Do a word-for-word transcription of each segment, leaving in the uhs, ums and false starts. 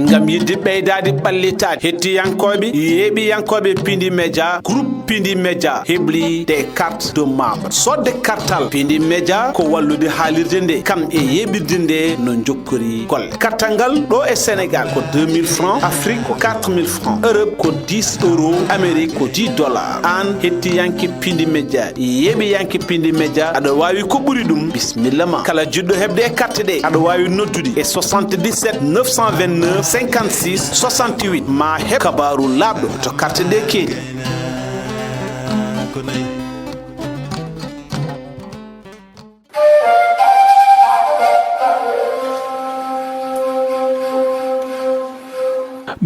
Ngam yiɗde ɓeydaade ɓallitaade hettiyankooɓe, yeeɓiyankooɓe Pindi Media, groupe Pindi Media hebli des cartes de membres. Soodde kartal Pindi Media ko wallude haalirde nde, kam e yeeɓirde nde no njokkori golle. Kartal ngal ɗo e Sénégal ko deux mille francs, Afrique ko quatre mille francs, Europe ko dix euros, Amérique ko dix dollars. Aan hettiyanke Pindi Media, yeeɓiyanke Pindi Media, aɗa waawi ko ɓuri ɗum, bismilla ma. Kala jiɗɗo heɓde e carte ɗe, aɗa waawi noddude e soixante-dix-sept neuf cent vingt-neuf cinquante-six soixante-huit. Ma heɓ kabaaru laaɓɗo to carte ɗe keedi.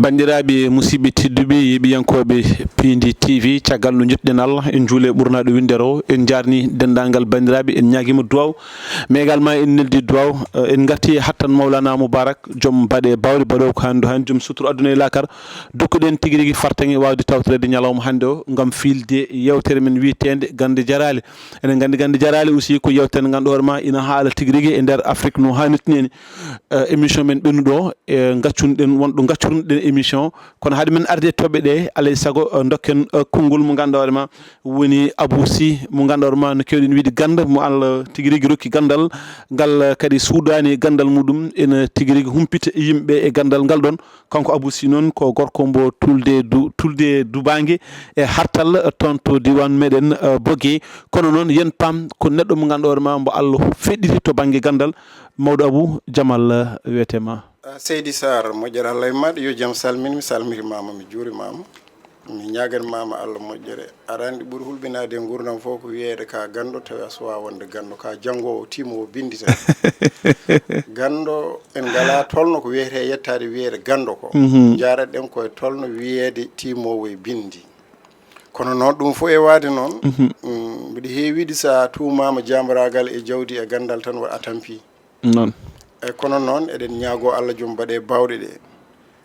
Banndiraaɓe, musidɓe tedduɓe, yeeɓiyankooɓe Pindi T V, caggal no njettuɗen Allah, en njuule ɓurnaaɗo winndere o, en njaarni denndaangal banndiraaɓe, en ñaagiima duwaaw, mais également en neldi duwaaw, eh, en ngarti e hattan Mawlana Moubarak, joom baɗe baawɗe, baɗoowo ko hanndu hannde, joom suturu aduna e laakar, dokkuɗen tigi rigi fartaŋŋe waawde tawtoreede ñalawma hannde o, ngam fiilde yeewtere men wiyeteende Gannde Jaraale. Eɗen nganndi Gannde Jaraale aussi ko yeewtere nde ngannduɗaa hoore ma ina haala tigi rigi e nder Afrique no haanirta ni. Eh, émission men ɓennuɗo o, eh, ngaccunɗen wonɗo ngaccuruɗen émission. Kono hade men arde e toɓɓe ɗe, alay sago, eh, dokken, eh, konngol mo ngannduɗaa hoore ma woni Abou Sy, mo ngannduɗaa hoore ma no keewɗen wiide gannda mo Allah tigi rigi rokki ganndal ngal, eh, kadi suudaani ganndal muɗum, ina tigi rigi humpita yimɓe e ganndal ngal ɗon. Kanko Abou Sy noon ko gorko mbo Tulde Du-, Tulde Dubaange e Hartal, eh, toon to diiwaan meɗen, eh, Boge. Kono noon yen paam ko neɗɗo mo ngannduɗaa hoore ma mbo Allah feɗɗiti to bannge ganndal. Mawɗo Abou, jamal, eh, wiyetee ma. Ah, Seydi Sarr, moƴƴere Allah e maɗa, yo jam salmin, mi salmitimaama, mi juurimaama. Mi ñaaganimaama Allah moƴƴere. Aɗa anndi ɓuri hulɓinaade e nguurndam fof ko wiyeede ka ganndo, tawi a suwaa wonde ganndo, ka janngoowo, tiimoowo, binndi tan. Ganndo, en ngalaa tolno ko wiyetee yettaade wiyeede ganndo ko. Mhm. Njaaraɗen ko e tolno wiyeede tiimoowo e binndi. Kono noon ɗum fof e waade noon, mhm, mm, mbiɗa heewiide so a tuumaama jaambaraagal e jawdi e ganndal tan wa a tampi. Noon. E kono noon, eɗen ñaagoo Allah joom baɗe baawɗe ɗe.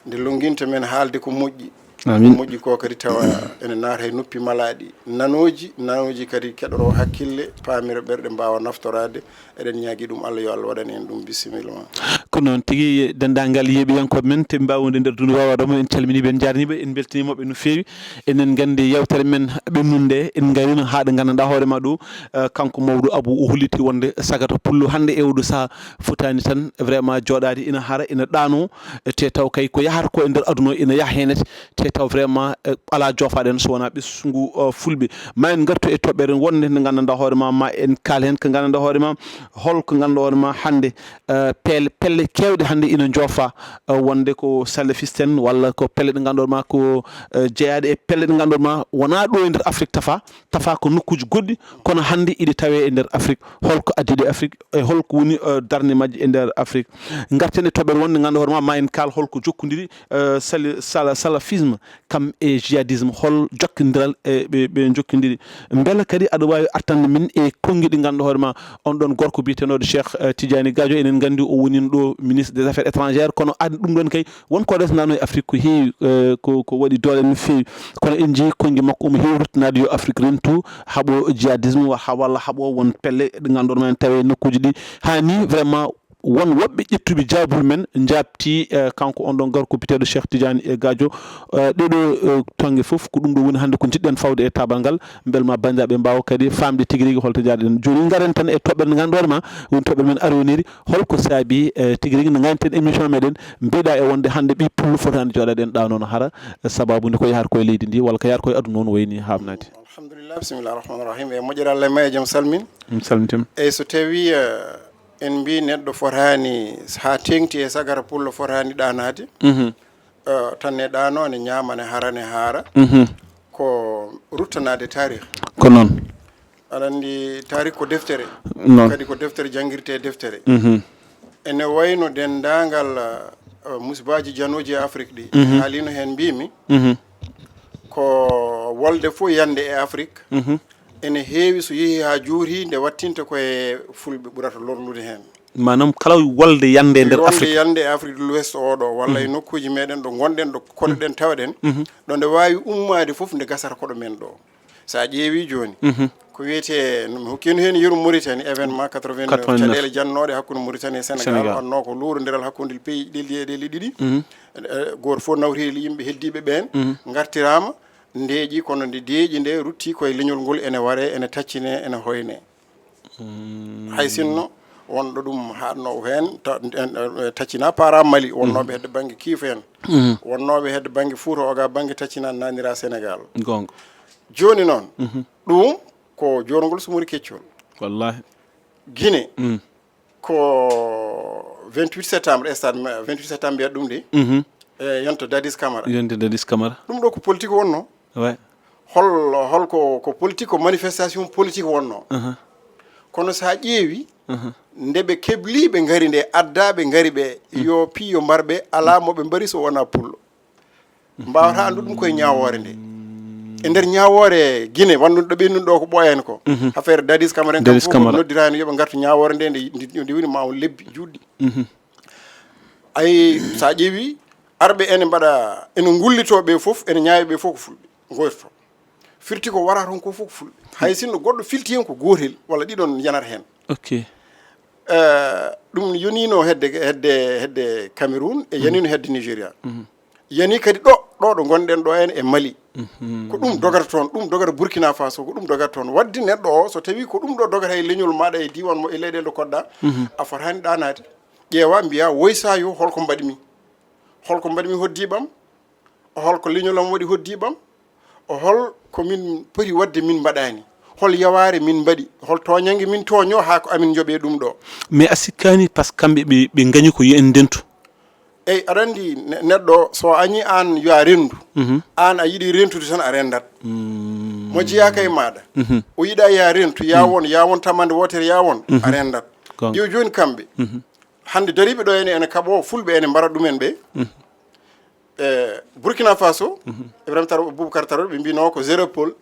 Nde lonnginta men haalde ko moƴƴi. Amiin. Ko moƴƴi ko kadi tawa ene naata e noppi malaaɗi. Nanooji, nanooji kadi keɗoroo hakkille, paamira ɓerɗe mbaawa naftoraade. Eɗen ñaagii ɗum Allah, yo Allah waɗan en ɗum. Bisimilla ma. Ko noon tigi, denndaangal yeeɓiyankooɓe men, te mbaawnde nder dundu wawa ɗo, en calminii ɓe, en njaarnii ɓe, en mbeltiniima ɓe no feewi. Eɗen nganndi yeewtere men ɓennunde, en ngariino haa ɗo nganndanɗaa hoore ma ɗo, eh, kanko mawɗo Abou o holliti wonde sagata pullo hannde e oɗo sahaa fotaani tan vraiment jooɗaade ina hara, ina ɗaanoo, te taw kay ko yahata ko e nder aduna o ina yaha heen, te taw vraiment, eh, alaa joofaaɗen so wonaa ɓesngu, eh, fulɓe. Ma en ngartu e toɓɓere wonde nde nganndanɗaa hoore ma, ma en kaal heen ko nganndanɗaa hoore ma, hol ko nganndanɗaa hoore ma hannde, eh, pelle, pelle keewɗe hannde ina njoofa, eh, wonde ko salafiste en walla ko pelle ɗe nganndanɗaa hoore ma ko, eh, jeyaaɗe e pelle ɗe nganndanɗaa hoore ma wonaa ɗo e nder Afrique tafa, tafa ko nokkuuji goɗɗi, kono hannde iɗe tawee e nder Afrique. Holko addi ɗe Afrique e holko woni, eh, darnde majje e nder Afrique? Ngarten e toɓɓere wonde nganndanɗaa hoore ma, ma en kaal holko jokkondiri, eh, sali-, sala-, salafisme kam e jihadisme, hol jokkondiral, eh, ɓe, ɓe njokkondiri? Mbela kadi aɗa waawi artande min e konngi ɗi nganndanɗaa hoore ma, on ɗon gorko biyeteeɗo Cheikh, eh, Tidiane Gadio, enen nganndi o woni ɗo ministre des affaires étrangères, kono an ɗum ɗon kay won ko resnano e Afrique ko heewi, eh, ko, ko waɗi doole no feewi. Kono en njii konngi makko omo heewi ruttanaade yo Afrique rentu, haɓo jihadisme wa-, ha walla haɓo won pelle ɗe nganndanɗaa hoore ma ene tawe e nokkuuji ɗi. Haa ni vraiment won woɓɓe ƴettuɓe jaabuli men njaabti, eh, kanko on ɗon gorko biyeteeɗo Cheikh Tidiane e Gadio. Eh, ɗeɗo, eh, tonnge fof ko ɗum ɗo woni hannde ko njiɗɗen fawde e taabal ngal, mbel ma banndiraaɓe mbaawa kadi faamde tigi rigi holto njaaɗen. Jooni ngaren tan e toɓɓere nde nganndanɗaa hoore ma woni toɓɓere men aroniri, holko saabi, eh, tigi rigi nde nganten émission meɗen, mbiɗa e wonde hannde ɓiy pullo fotaani jooɗaade en ɗaanoo no hara, eh, sababu nde ko yahata ko e leydi ndi walla ko yahata ko e aduna o no wayni haamnaade. Alhamdulillah, bismillah rahman rahim. E moƴƴere Allah e ma e jam salmin. Mi salmitima. Eyyi, so tawi, eh, en mbi neɗɗo fotaani, haa teeŋti e sagata pullo fotaani ɗaanaade, mhm, eh, tan ne ɗaano, ne ñaama, ne hara, ne haara. Mhm. Ko ruttanaade taarih. Ko noon. Aɗa anndi taarih ko deftere. Noon. Kadi ko deftere janngirte e deftere. Mhm. Ene wayno denndaangal, eh, musibaaji janooji e Afrique ɗi. Mhm. Haalino heen mbimi. Mhm. Ko wolde fof yande e Afrique. Mhm. Ene heewi so yehi haa juuri nde wattinta ko e fulɓe ɓurata lorlude heen. Maanaam kala wolde yande e nder Afrique. Wolde yande e Afrique de l'Ouest oɗo, walla e, mhm, nokkuuji meɗen ɗo ngonɗen, ɗo koɗoɗen, mhm, tawaɗen, mhm, ɗo nde waawi ummaade fof nde gasata koɗo men ɗo. So a ƴeewi jooni, ko wiyetee, no mi hokkino heen yeru Mauritanie, événement quatre-vingt-neuf, caɗeele jannooɗe hakkunde Mauritanie e Sénégal, wonnoo ko luurondiral hakkunde pays ɗe, ɗe, ɗe ɗiɗi. Eh, gooto fof nawri e yimɓe heddiiɓe ɓeen, ngartiraama, ndeeƴi, kono nde deeƴi nde, rutti koye leñol ngol, ene waree, ene taccinee, ene hoynee. Hay sinno wonɗo ɗum haɗnoo heen, ta-, en, eh, taccina para Mali, wonnooɓe hedde bannge Kiif en, wonnooɓe hedde bannge Fuuta Oga, bannge taccina nanira Sénégal. Goonga. Jooni noon, ɗum ko joorngol sumori keccol. Wallahi. Guinée, ko vingt-huit septembre, stade ma-, vingt-huit septembre mbiyata ɗum de, e yonto Dadis Camara. Yonto Dadis Camara. Ɗum ɗo ko politique wonnoo. Ouais. Hol, hol ko, ko politique, ko manifestation politique wonnoo. Kono so a ƴeewi, nde ɓe kebliiɓe ngari nde, addaaɓe ngari ɓe, yo pii, yo mbar ɓe, alaa mo ɓe mbari so wonaa pullo. Mbaawata anndude ɗum koye ñaawoore nde. E nder ñaawoore Guinée, wanndude ɗo ɓennduno ɗo ko ɓooyaani ko. Affaire Dadis Camara en, kam Dadis fof Camara. Noddiraani yo ɓe ngartu ñaawoore nde, nde, nde, nde woni ma won lebbi juutɗi. Ay, so a ƴeewi, arɓe ene mbaɗa, ene ngullitoo ɓe fof, ene ñaawi ɓe fof ko fulɓe. Goytoto. Firti ko wara toon ko fof ko fulɓe. Hay sinno goɗɗo filti heen ko gootel walla ɗiɗon yanata heen. Ok. Eh, ɗum yoniino hedde, hedde, hedde Cameroun e yaniino hedde Nigeria. Yani kadi ɗo, ɗo, ɗo ngonɗen ɗo en e Mali. Ko ɗum dogata toon, ɗum dogata Burkina Faso, ko ɗum dogata toon. Wadde neɗɗo o, so tawi ko ɗum ɗo dogata e leñol maɗa, e diiwan mo, e leyɗe ɗo koɗɗa, a fotaani ɗaanaade. Ƴeewa, mbiya, woy sa yo, holko mbaɗmi? Holko mbaɗmi hoddiiɓam? Holko leñol am waɗi hoddiiɓam? Hol ko min poti waɗde min mbaɗaani? Hol yawaare min mbaɗi? Hol tooñannge min tooñoo haa ko amin njoɓee ɗum ɗo? Mais a sikkaani, parce que kamɓe ɓe, ɓe ngañi ko yo en ndentu. Eyi, aɗa anndi ne-, neɗɗo, so a ñi aan yo a renndu, aan a yiɗi rentude tan a renndat. Mo jeyaaka e maaɗa, o yiɗa ya rentu, ya won, ya won tamande wootere, ya won, a renndat. Goonga. Ƴeew jooni kamɓe. Hannde dariiɓe ɗo ene, ene kaɓoo, fulɓe ene mbara ɗumen ɓe. E Burkina Faso, Ibrahim Traoré, Boubacar Traoré, ɓe mbino ko zéro pol,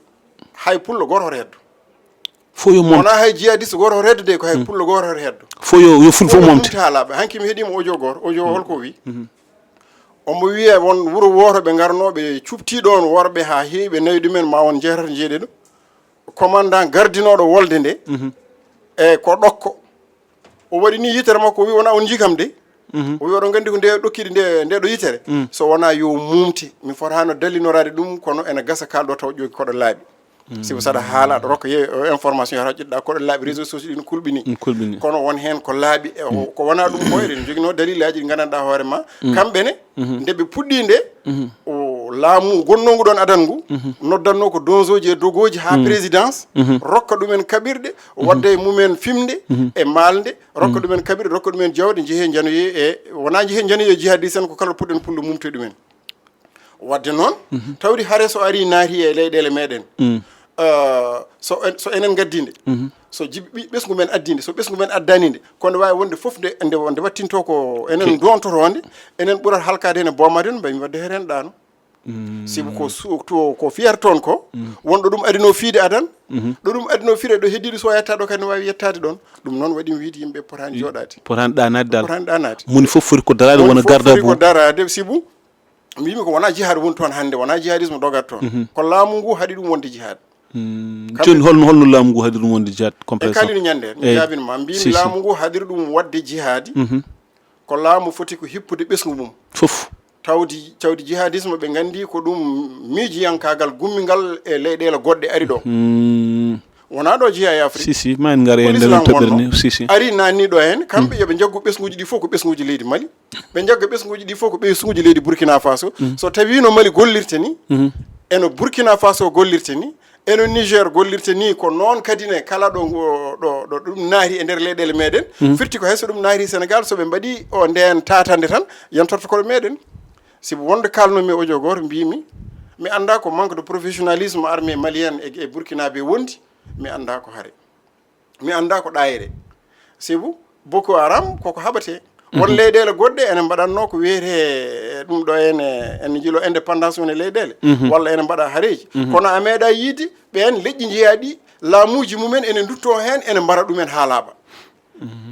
hay pullo gooto hoto heddo. Fof yo momte. Wonaa hay jihadiste gooto hoto heddo de, ko hay pullo gooto hoto heddo. Fof yo, yo ful fof momte. Ɗum haalaɓe. Hanki mi heɗiima audio gooto, audio holko o wi? Omo wiya won wuro wooto ɓe ngarno, ɓe cupti ɗoon worɓe haa heewi, ɓe nawi ɗumen ma won jeetato, jeeɗiɗo. Commandant gardinooɗo wolde nde, e ko ɗokko. O waɗi ni yitere makko, o wi, "Wona on njii kam de?" O wi, "Oɗon nganndi ko nde ɗokkiɗi nde, nde ɗo yitere? So wona yo mumte, mi fotaano dallinoraade ɗum, kono ene gasa kaalɗo taw ƴooki koɗo laaɓi." Sibu saɗa haala, aɗa rokka ye-, information, yata ƴettuɗa koɗo laaɓi, réseaux sociaux ɗi no kulɓini. No kulɓini. Kono won heen ko laaɓi, e o, ko wona ɗum ko, eɗen njoginoo dalilaaji ɗi nganndanɗaa hoore ma. Kamɓe ne, nde ɓe puɗɗi nde, o laamu gonnoo ngu ɗoon adan ngu, noddannoo ko donzooji e dogooji haa présidence, rokka ɗumen kaɓirɗe, wadda e mumen fimde e maalde, rokka ɗumen kaɓirɗe, rokka ɗumen jawdi, njehee njanoyee e, wonaa njehee njanoyee jihadiste en, ko kala puɗɗen pullo mumte ɗumen. Wadde noon, tawde hare so arii naati e leyɗeele meɗen, eh, so en, so enen ngaddi nde, so jibi-, ɓi-, ɓesngu men addi nde, so ɓesngu men addani nde, ko nde waawi wonde fof nde, nde, nde wattinto ko enen doontoto nde, enen ɓurata halkaade heen e boomaade heen, mbaɗi mi wadde heen ɗaano. Sibu ko su-, to, ko fiyata toon ko, wonɗo ɗum adinoo fiyde adan, ɗo ɗum adinoo fiyde ɗo heddiiɗo so yetta ɗo kadi ne waawi yettaade ɗoon. Ɗum noon waɗi mi wiide yimɓe potaani jooɗaade. Potaani ɗaanaade dal. Potaani ɗaanaade. Moni fof foti ko daraade wona garde à vous. Woni fof foti ko daraade, sibu mbimi ko wona jihad woni toon hannde, wona jihadisme dogata toon. Ko laamu ngu haɗi ɗum wonde jihad. Kamɓe jooni holno, holno laamu ngu haɗi ɗum wonde jihad? E complexe. Kalino ñande, mi jaabino ma, mbimi si, si, laamu ngu haɗiri ɗum waɗde jihadi. Ko laamu foti ko hippude ɓesngu mum. Fof. Tawdi, tawdi jihadisme ɓe nganndi ko ɗum miijiyankaagal gummingal e leyɗeele goɗɗe ari ɗo. Wonaa ɗo jeyaa e Afrique. Si, si, ma en ngar e nder toɓɓere ni. Si, si. Ari naanni ɗo heen, kamɓe yo ɓe njaggu ɓesnguuji ɗi fof ko ɓesnguuji leydi Mali. Ɓe njagga ɓesnguuji ɗi fof ko ɓesnguuji leydi Burkina Faso. So tawii no Mali gollirta ni, eno Burkina Faso gollirta ni, eno Niger gollirta ni, ko noon kadi ne kala ɗo, ɗo, ɗo ɗum naati e nder leyɗeele meɗen. Firti ko hay so ɗum naati Sénégal, so ɓe mbaɗi o ndeen tatande tan, yantorto koɗo meɗen. Sibu wonde kalnomi e audio gooto, mbimi, mi annda ko manque de professionnalisme armée malienne e, e Burkina ɓe wondi, mi annda ko hare. Mi annda ko ɗaayre. Sibu Boko Haram koko haɓate. Won leyɗeele goɗɗe ene mbaɗatno ko wiyetee ɗum ɗo ene, ene njilo indépendance woni leyɗeele. Walla ene mbaɗa hareeji. Kono a meeɗa yiide ɓeen leƴƴi njeyaɗi laamuuji mumen ene ndutto heen, ene mbara ɗumen haa laaɓa.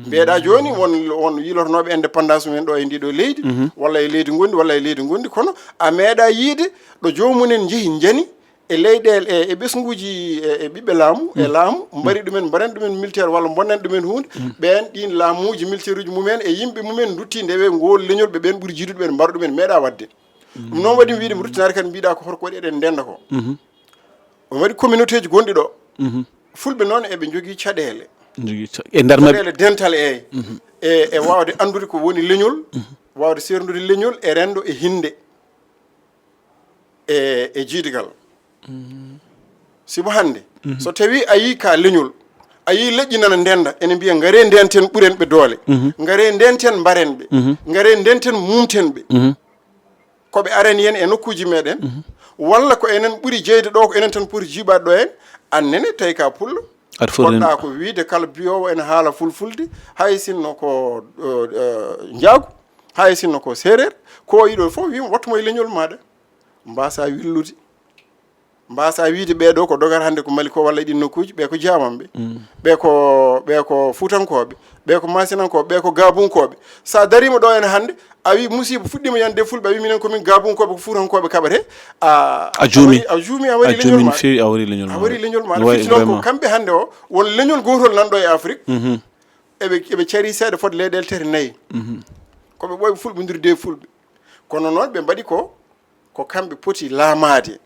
Mbeɗa jooni won, won yilotonooɓe indépendance mumen ɗo e ndi ɗo leydi, walla e leydi ngondi, walla e leydi ngondi, kono a meeɗa yiide ɗo joomumen njehi njani, E leyɗeele, e, e ɓesnguuji, e, e ɓiɓɓe laamu, e laamu, mbari ɗumen, mbaɗen ɗumen militaire walla mbonnen ɗumen huunde, ɓeen ɗiin laamuuji militaire uji mumen e yimɓe mumen ndutti nde ɓe ngool leñol, ɓe ɓeen ɓuri jiidude ɓeen, mbaɗa ɗumen, meeɗa waɗde. Ɗum noon waɗi mi wiide mi ruttinaade kadi mi mbiɗa ko hoto ko waɗi eɗen ndennda ko. Omo waɗi communauté ji gonɗi ɗo. Fulɓe noon eɓe njogii caɗeele. Njogii ca-, e nder maɓɓe. Caɗeele dental, eey. E, e waawde anndude ko woni leñol, waawde seerndude leñol e renndo e hinnde e, e jiidigal. Sibu hannde, so tawii a yii ka leñol, a yii leƴƴi nana ndennda, ene mbiya, "Ngaree ndenten ɓuren ɓe doole. Ngaree ndenten mbaren ɓe. Ngaree ndenten mumten ɓe." Ko ɓe arani en e nokkuuji meɗen, walla ko enen ɓuri jeyde ɗo, ko enen tan poti jiiɓaade ɗo en, annene tawi ka pullo. Aɗa foti poɗɗa ko wiide kala biyowo ene haala fulfulde, hay sinno ko, eh, eh, njaagu, hay sinno ko seereer, ko o yiɗo fof wiima wattu mo e leñol maɗa. Mbasa willude, mbasa wiide ɓeɗo ko dogar hannde ko Mali ko walla e ɗin nokkuuji, ɓe ko jaamamɓe, ɓe ko, ɓe ko fuutankooɓe, ɓe ko maasinankooɓe, ɓe ko gaabunkooɓe. Sa darima ɗo ene hannde, a wi musiba fuɗɗima yande fulɓe, a wi minen komin gaabunkooɓe, ko fuutankooɓe kaɓate. A, a juumi. A juumi, a wari leñol maɗa. A juumi no feewi, a wari leñol maɗa. A wari leñol maɗa. Fitti noon ko kamɓe hannde o, won leñol gotol nan ɗo e Afrik. Eɓe, eɓe cari seeɗa fodde leyɗeele tati nayi. Ko ɓe ɓooy ɓe fulɓe, ndiri de fulɓe. Kono noon ɓe mbaɗi ko, ko kamɓe poti laamaade.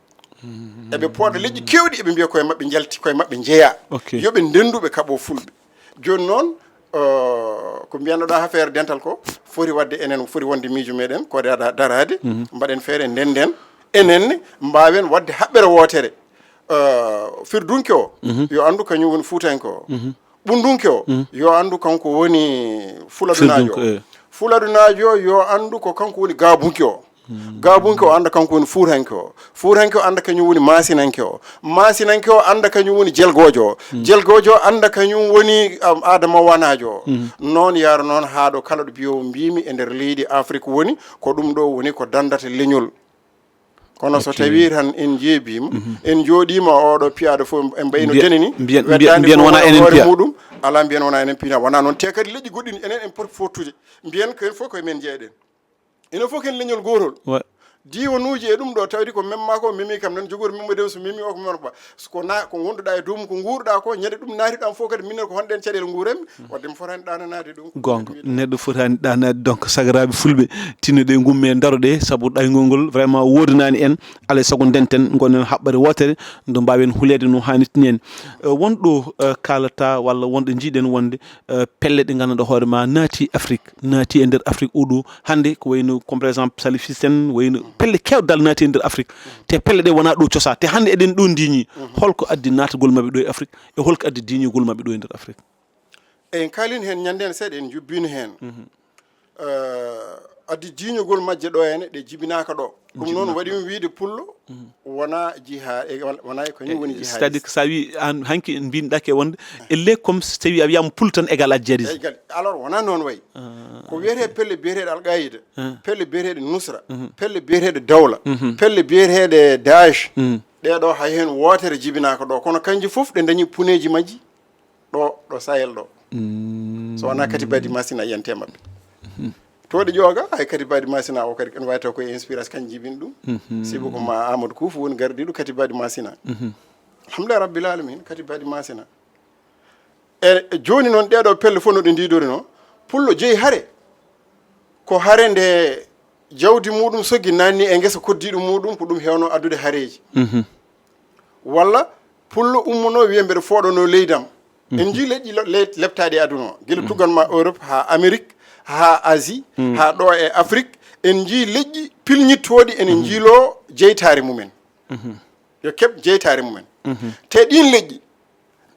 Eɓe pooɗa leƴƴi keewɗi, eɓe mbiya koye maɓɓe njalti, koye maɓɓe njeya. Ok. Yo ɓe ndendu ɓe kaɓo fulɓe. Jooni noon, eh, ko mbiyannoɗa affaire dental ko, foti waɗde enen, foti wonde miijo meɗen, ko dara-, daraade, mbaɗen feere, ndenden, enen ne, mbaawen waɗde haɓɓere wootere. Eh, firdunke o, yo anndu kañum woni fuutanke o. Ɓundunke o, yo anndu kanko woni fuladunaajo o. Fuladunaajo o, yo anndu ko kanko woni gaabunke o. Gaabunke o annda kanko woni fuutanke o. Fuutanke o annda kañum woni maasinanke o. Maasinanke o annda kañum woni jelgoojo o. Jelgoojo o annda kañum woni, um, aadama wanaajo o. Noon yara noon haa ɗo kala ɗo biyowo mbimi e nder leydi Afrik woni, ko ɗum ɗo woni ko dandata leñol. Kono so tawi tan en jeebiima, en jooɗiima oɗo piyaɗo fof en mbayno deni ni, mbiyen, mbiyen, weddaande mbiyen fof wona enen hoore piya. Muɗum, ala mbiyen wona enen piya, wona noon. Te kadi leƴƴi goɗɗi ni enen en poti fottude. Mbiyen ko en fof ko men jeeɗen. Enen fof ken leñol gotol. Wa- Diiwanuuji e ɗum ɗo tawde ko memma ko memi kam nan jogori memmo de so memi o ko memma ba. So ko na-, ko ngonduɗa e dow mum, ko nguurɗa ko, ñande ɗum naati ɗam fof kadi minen ko honɗen caɗeele nguuren, wadde mi fotani ɗananaade ɗum. Gonga, neɗɗo fotani ɗanade. Donc, sagaraaɓe fulɓe, tinnoɗe gummi e daroɗe, sabu ɗaygol ngol vraiment woodanaani en. Alay sago ndenten, ngonen haɓɓere wootere, nde mbaawen huleede no haanirta ni en. Eh, won ɗo, eh, kaalata walla wonɗo njiiɗen wonde, eh, pelle ɗe ngannduɗaa hoore ma naati Afrik, naati e nder Afrik oɗo hannde, ko wayno, comme par exemple, salafiste en, wayno pelle keewɗe dal naati e nder Afrik. Te pelle ɗe wonaa ɗo cosa, te hannde eɗen ɗo ndiiñi. Holko addi naatgol maɓɓe ɗo e Afrik, e holko addi diiñugol maɓɓe ɗo e nder Afrik? En kaalino heen ñande heen seeɗa, en njubbino heen. Eh, addi jiiñugol majje ɗo heen, ɗe jibinaaka ɗo. Ɗum noon waɗi mi wiide pullo, wona jiha-, e, wona e ko kañum woni jihadiste. C'est-à-dire que sa wi an hanki mbinɗake wonde, elle est comme si tawi a wiyama pullo tan égal à djihadiste. Égal. Alors, wona noon wayi. Ah, ko wiyetee pelle biyeteeɗe Al Qaïda, pelle biyeteeɗe Nusra, pelle biyeteeɗe Dawla, pelle biyeteeɗe Daesh. Ɗee ɗo hay heen wootere jibinaaka ɗo, kono kanji fof ɗe dañi puneeji majji. Ɗo, ɗo Sahel ɗo. So wonaa Katiba di Masina yiyante maɓɓe. To ɗe ƴooga, hay Katiba di Masina o kadi, ene wawi taw koye inspiration kan jibini ɗum. Sibu ko ma Amadou Koufa woni gardiɗo Katiba di Masina. Alhamdulillah Rabbil Alamin, Katiba di Masina. E, e jooni noon ɗeɗo pelle fof no ɗe ndiidori no, pullo jeyi hare. Ko hare nde jawdi muɗum soggi nanni e ngesa koddiɗo muɗum, ko ɗum hewno addude hareji. Walla pullo ummuno wiya mbeɗa fooɗano leydam. En njii leƴƴi le-, le-, leptaaɗi e aduna o. Gila tuggan ma Europe, haa Amérique, haa Asie, haa ɗo e Afrique. En njii leƴƴi pilñittooɗi ene njiilo jeytaare mumen. Yo keɓ jeytaare mumen. Te ɗiin leƴƴi,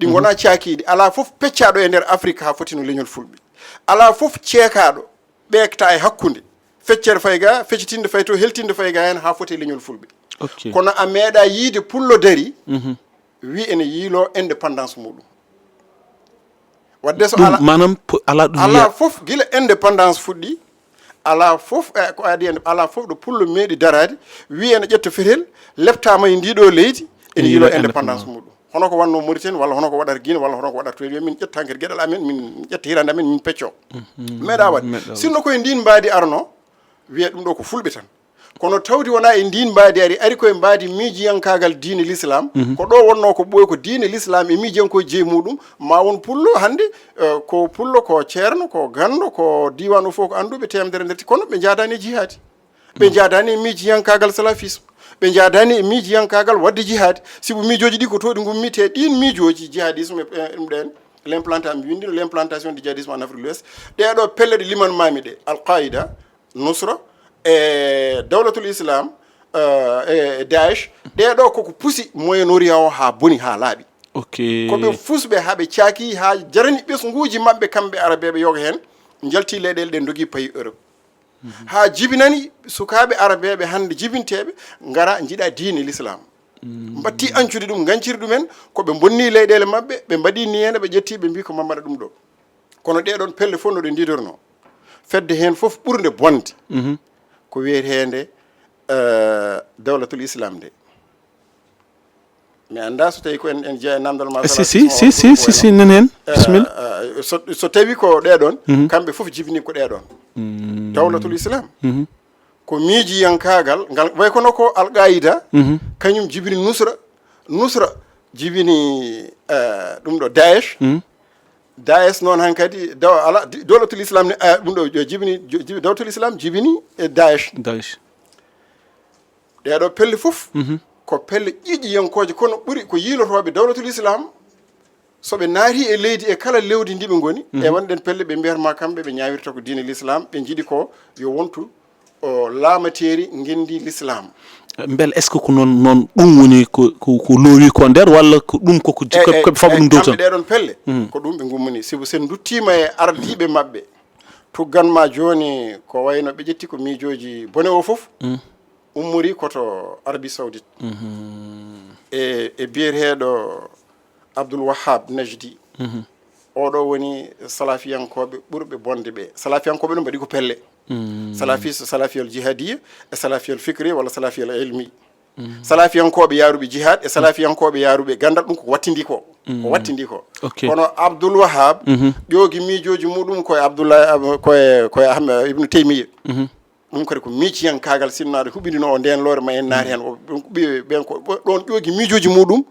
ɗi ngonaa caakiiɗi. Alaa fof peccaaɗo e nder Afrique haa foti no leñol fulɓe. Alaa fof ceekaaɗo ɓeekta e hakkunde. Feccere fay ga, feccitinde fay to, heltinde fay ga heen haa foti e leñol fulɓe. Ok. Kono a meeɗa yiide pullo dari, wi ene yiilo indépendance muɗum. Wadde so ɗum, ala, maanaam, po-, alaa ɗum alaa yiya. Fof gila indépendance fuɗɗi, alaa fof, eh, ko adi en, alaa fof ɗo pullo meeɗi daraade, wi ene ƴetta fetel, leptaama e ndiɗo leydi, ene yiilo indépendance muɗum. Hono ko wannoo Mauritanie, walla hono ko waɗata Guinée, walla hono ko waɗata toon, min ƴetta hankadi geɗal amen, min ƴetta hirande amen, min peccoo. Meeɗa waɗ. Meeɗa waɗ. Sinno koye ndin mbaadi arno, wiya ɗum ɗo ko fulɓe tan. Kono tawdi wonaa e ndiin mbaadi ari, ari koye mbaadi miijiyankaagal diine l'islam. Ko ɗo wonnoo ko ɓooyi ko diine l'islam e miijiyankooji jeyi muɗum, ma won pullo hannde, eh, ko pullo, ko ceerno, ko ganndo, ko diiwaan o fof ko annduɓe teemedere nder ti-, kono ɓe njaadaani e jihaadi. Ɓe njaadaani e miijiyankaagal salafisme. Ɓe njaadaani e miijiyankaagal waɗde jihaadi. Sibu miijooji ɗi ko to ɗi ngummi, te ɗiin miijooji jihadisme, eh, ɗum ɗen, l'implantation, mi winndino l'implantation du djihadisme en Afrique de l'Ouest. Ɗee ɗo pelle ɗe limanmaami ɗe, Al-Qaida, Nusra, e Dawlatul Islam, eh, e Daesh, ɗee ɗo koko pusi Moyen Orient o haa boni, haa laaɓi. Ok. Ko ɓe fusɓe haa ɓe caaki, haa jarani ɓesnguuji maɓɓe kamɓe Arabeeɓe yoga heen, njalti leyɗeele ɗe, ndogi payi Europe. Haa jibinani sukaaɓe Arabeeɓe hannde jibinteeɓe ngara njiɗa diine l'islam. Mbatti ancude ɗum, nganciri ɗumen, ko ɓe mbonni leyɗeele maɓɓe, ɓe mbaɗi ni heen, ɓe ƴetti, ɓe mbi ko mammata ɗum ɗo. Kono ɗee ɗoon pelle fof no ɗe ndidornoo. Fedde heen fof ɓurnde bonde ko wiyeteende, eh, Dawlatul Islam nde. Mi anndaa so tawii ko en, en jeyaa e namdal ma. Eh, si, si, si, si, si, si, nen heen. Eh, bismillah. Eh, so, so tawii ko ɗee ɗoon, kamɓe fof jibini ko ɗee ɗoon. Dawlatul Islam. Ko miijiyankaagal, ngal way kono ko Al Qaida, kañum jibini Nusra, Nusra jibini, eh, ɗum ɗo Daesh. Daesh noon hankadi, daw-, ala, di-, Dawlatul Islam ne, eh, ɗum ɗo jo-, jibini, jo-, jibi-, Dawlatul Islam jibini e Daesh. Daesh. Ɗee ɗo pelle fof ko pelle ƴiiƴiyankooje, kono ɓuri ko yiilotooɓe Dawlatul Islam, so ɓe naati e leydi, e kala lewdi ndi ɓe ngoni, e wonɗen pelle, ɓe mbiyata ma kamɓe ɓe ñaawirta ko diine l'islam, ɓe njiɗi ko yo wontu o laamateeri ngenndi l'islam. Mbele est-ce que ko noon, noon ɗum woni ko, ko, ko loowi ko nder, walla ko ɗum koko ji-, ko, ko ɓe faɓa ɗum dow tan? Kamɓe ɗee ɗoon pelle, ko ɗum ɓe ngummani. Sibu sen nduttiima e ardiiɓe maɓɓe, tuggan ma jooni ko wayno ɓe ƴetti ko miijooji bone o fof. Ummori ko to Arabie Saoudite. E, e biyeteeɗo Abdul Wahhab Najdi. Oɗo woni salafiyankooɓe ɓurɓe bonde ɓe. Salafiyankooɓe ɗum mbaɗi ko pelle. Salafi, salafiyal jihadiya e salafiyal fikri walla salafiyal ilmi. Salafiyankooɓe yaaruɓe jihad e salafiyankooɓe yaaruɓe ganndal, ɗum ko wattindi ko. Ko wattindi ko. Ok. Kono Abdul Wahhab, ƴoogi miijooji muɗum koye Abdullah, koye, koye Ahmed Ibn Taymiya. Ɗum kadi ko miijiyankaagal sinnaaɗo huɓindinoowo ndeen loore ma en naati heen. O, ɗum ko ɓe-, ɓeen ko ɗoon ƴoogi miijooji muɗum,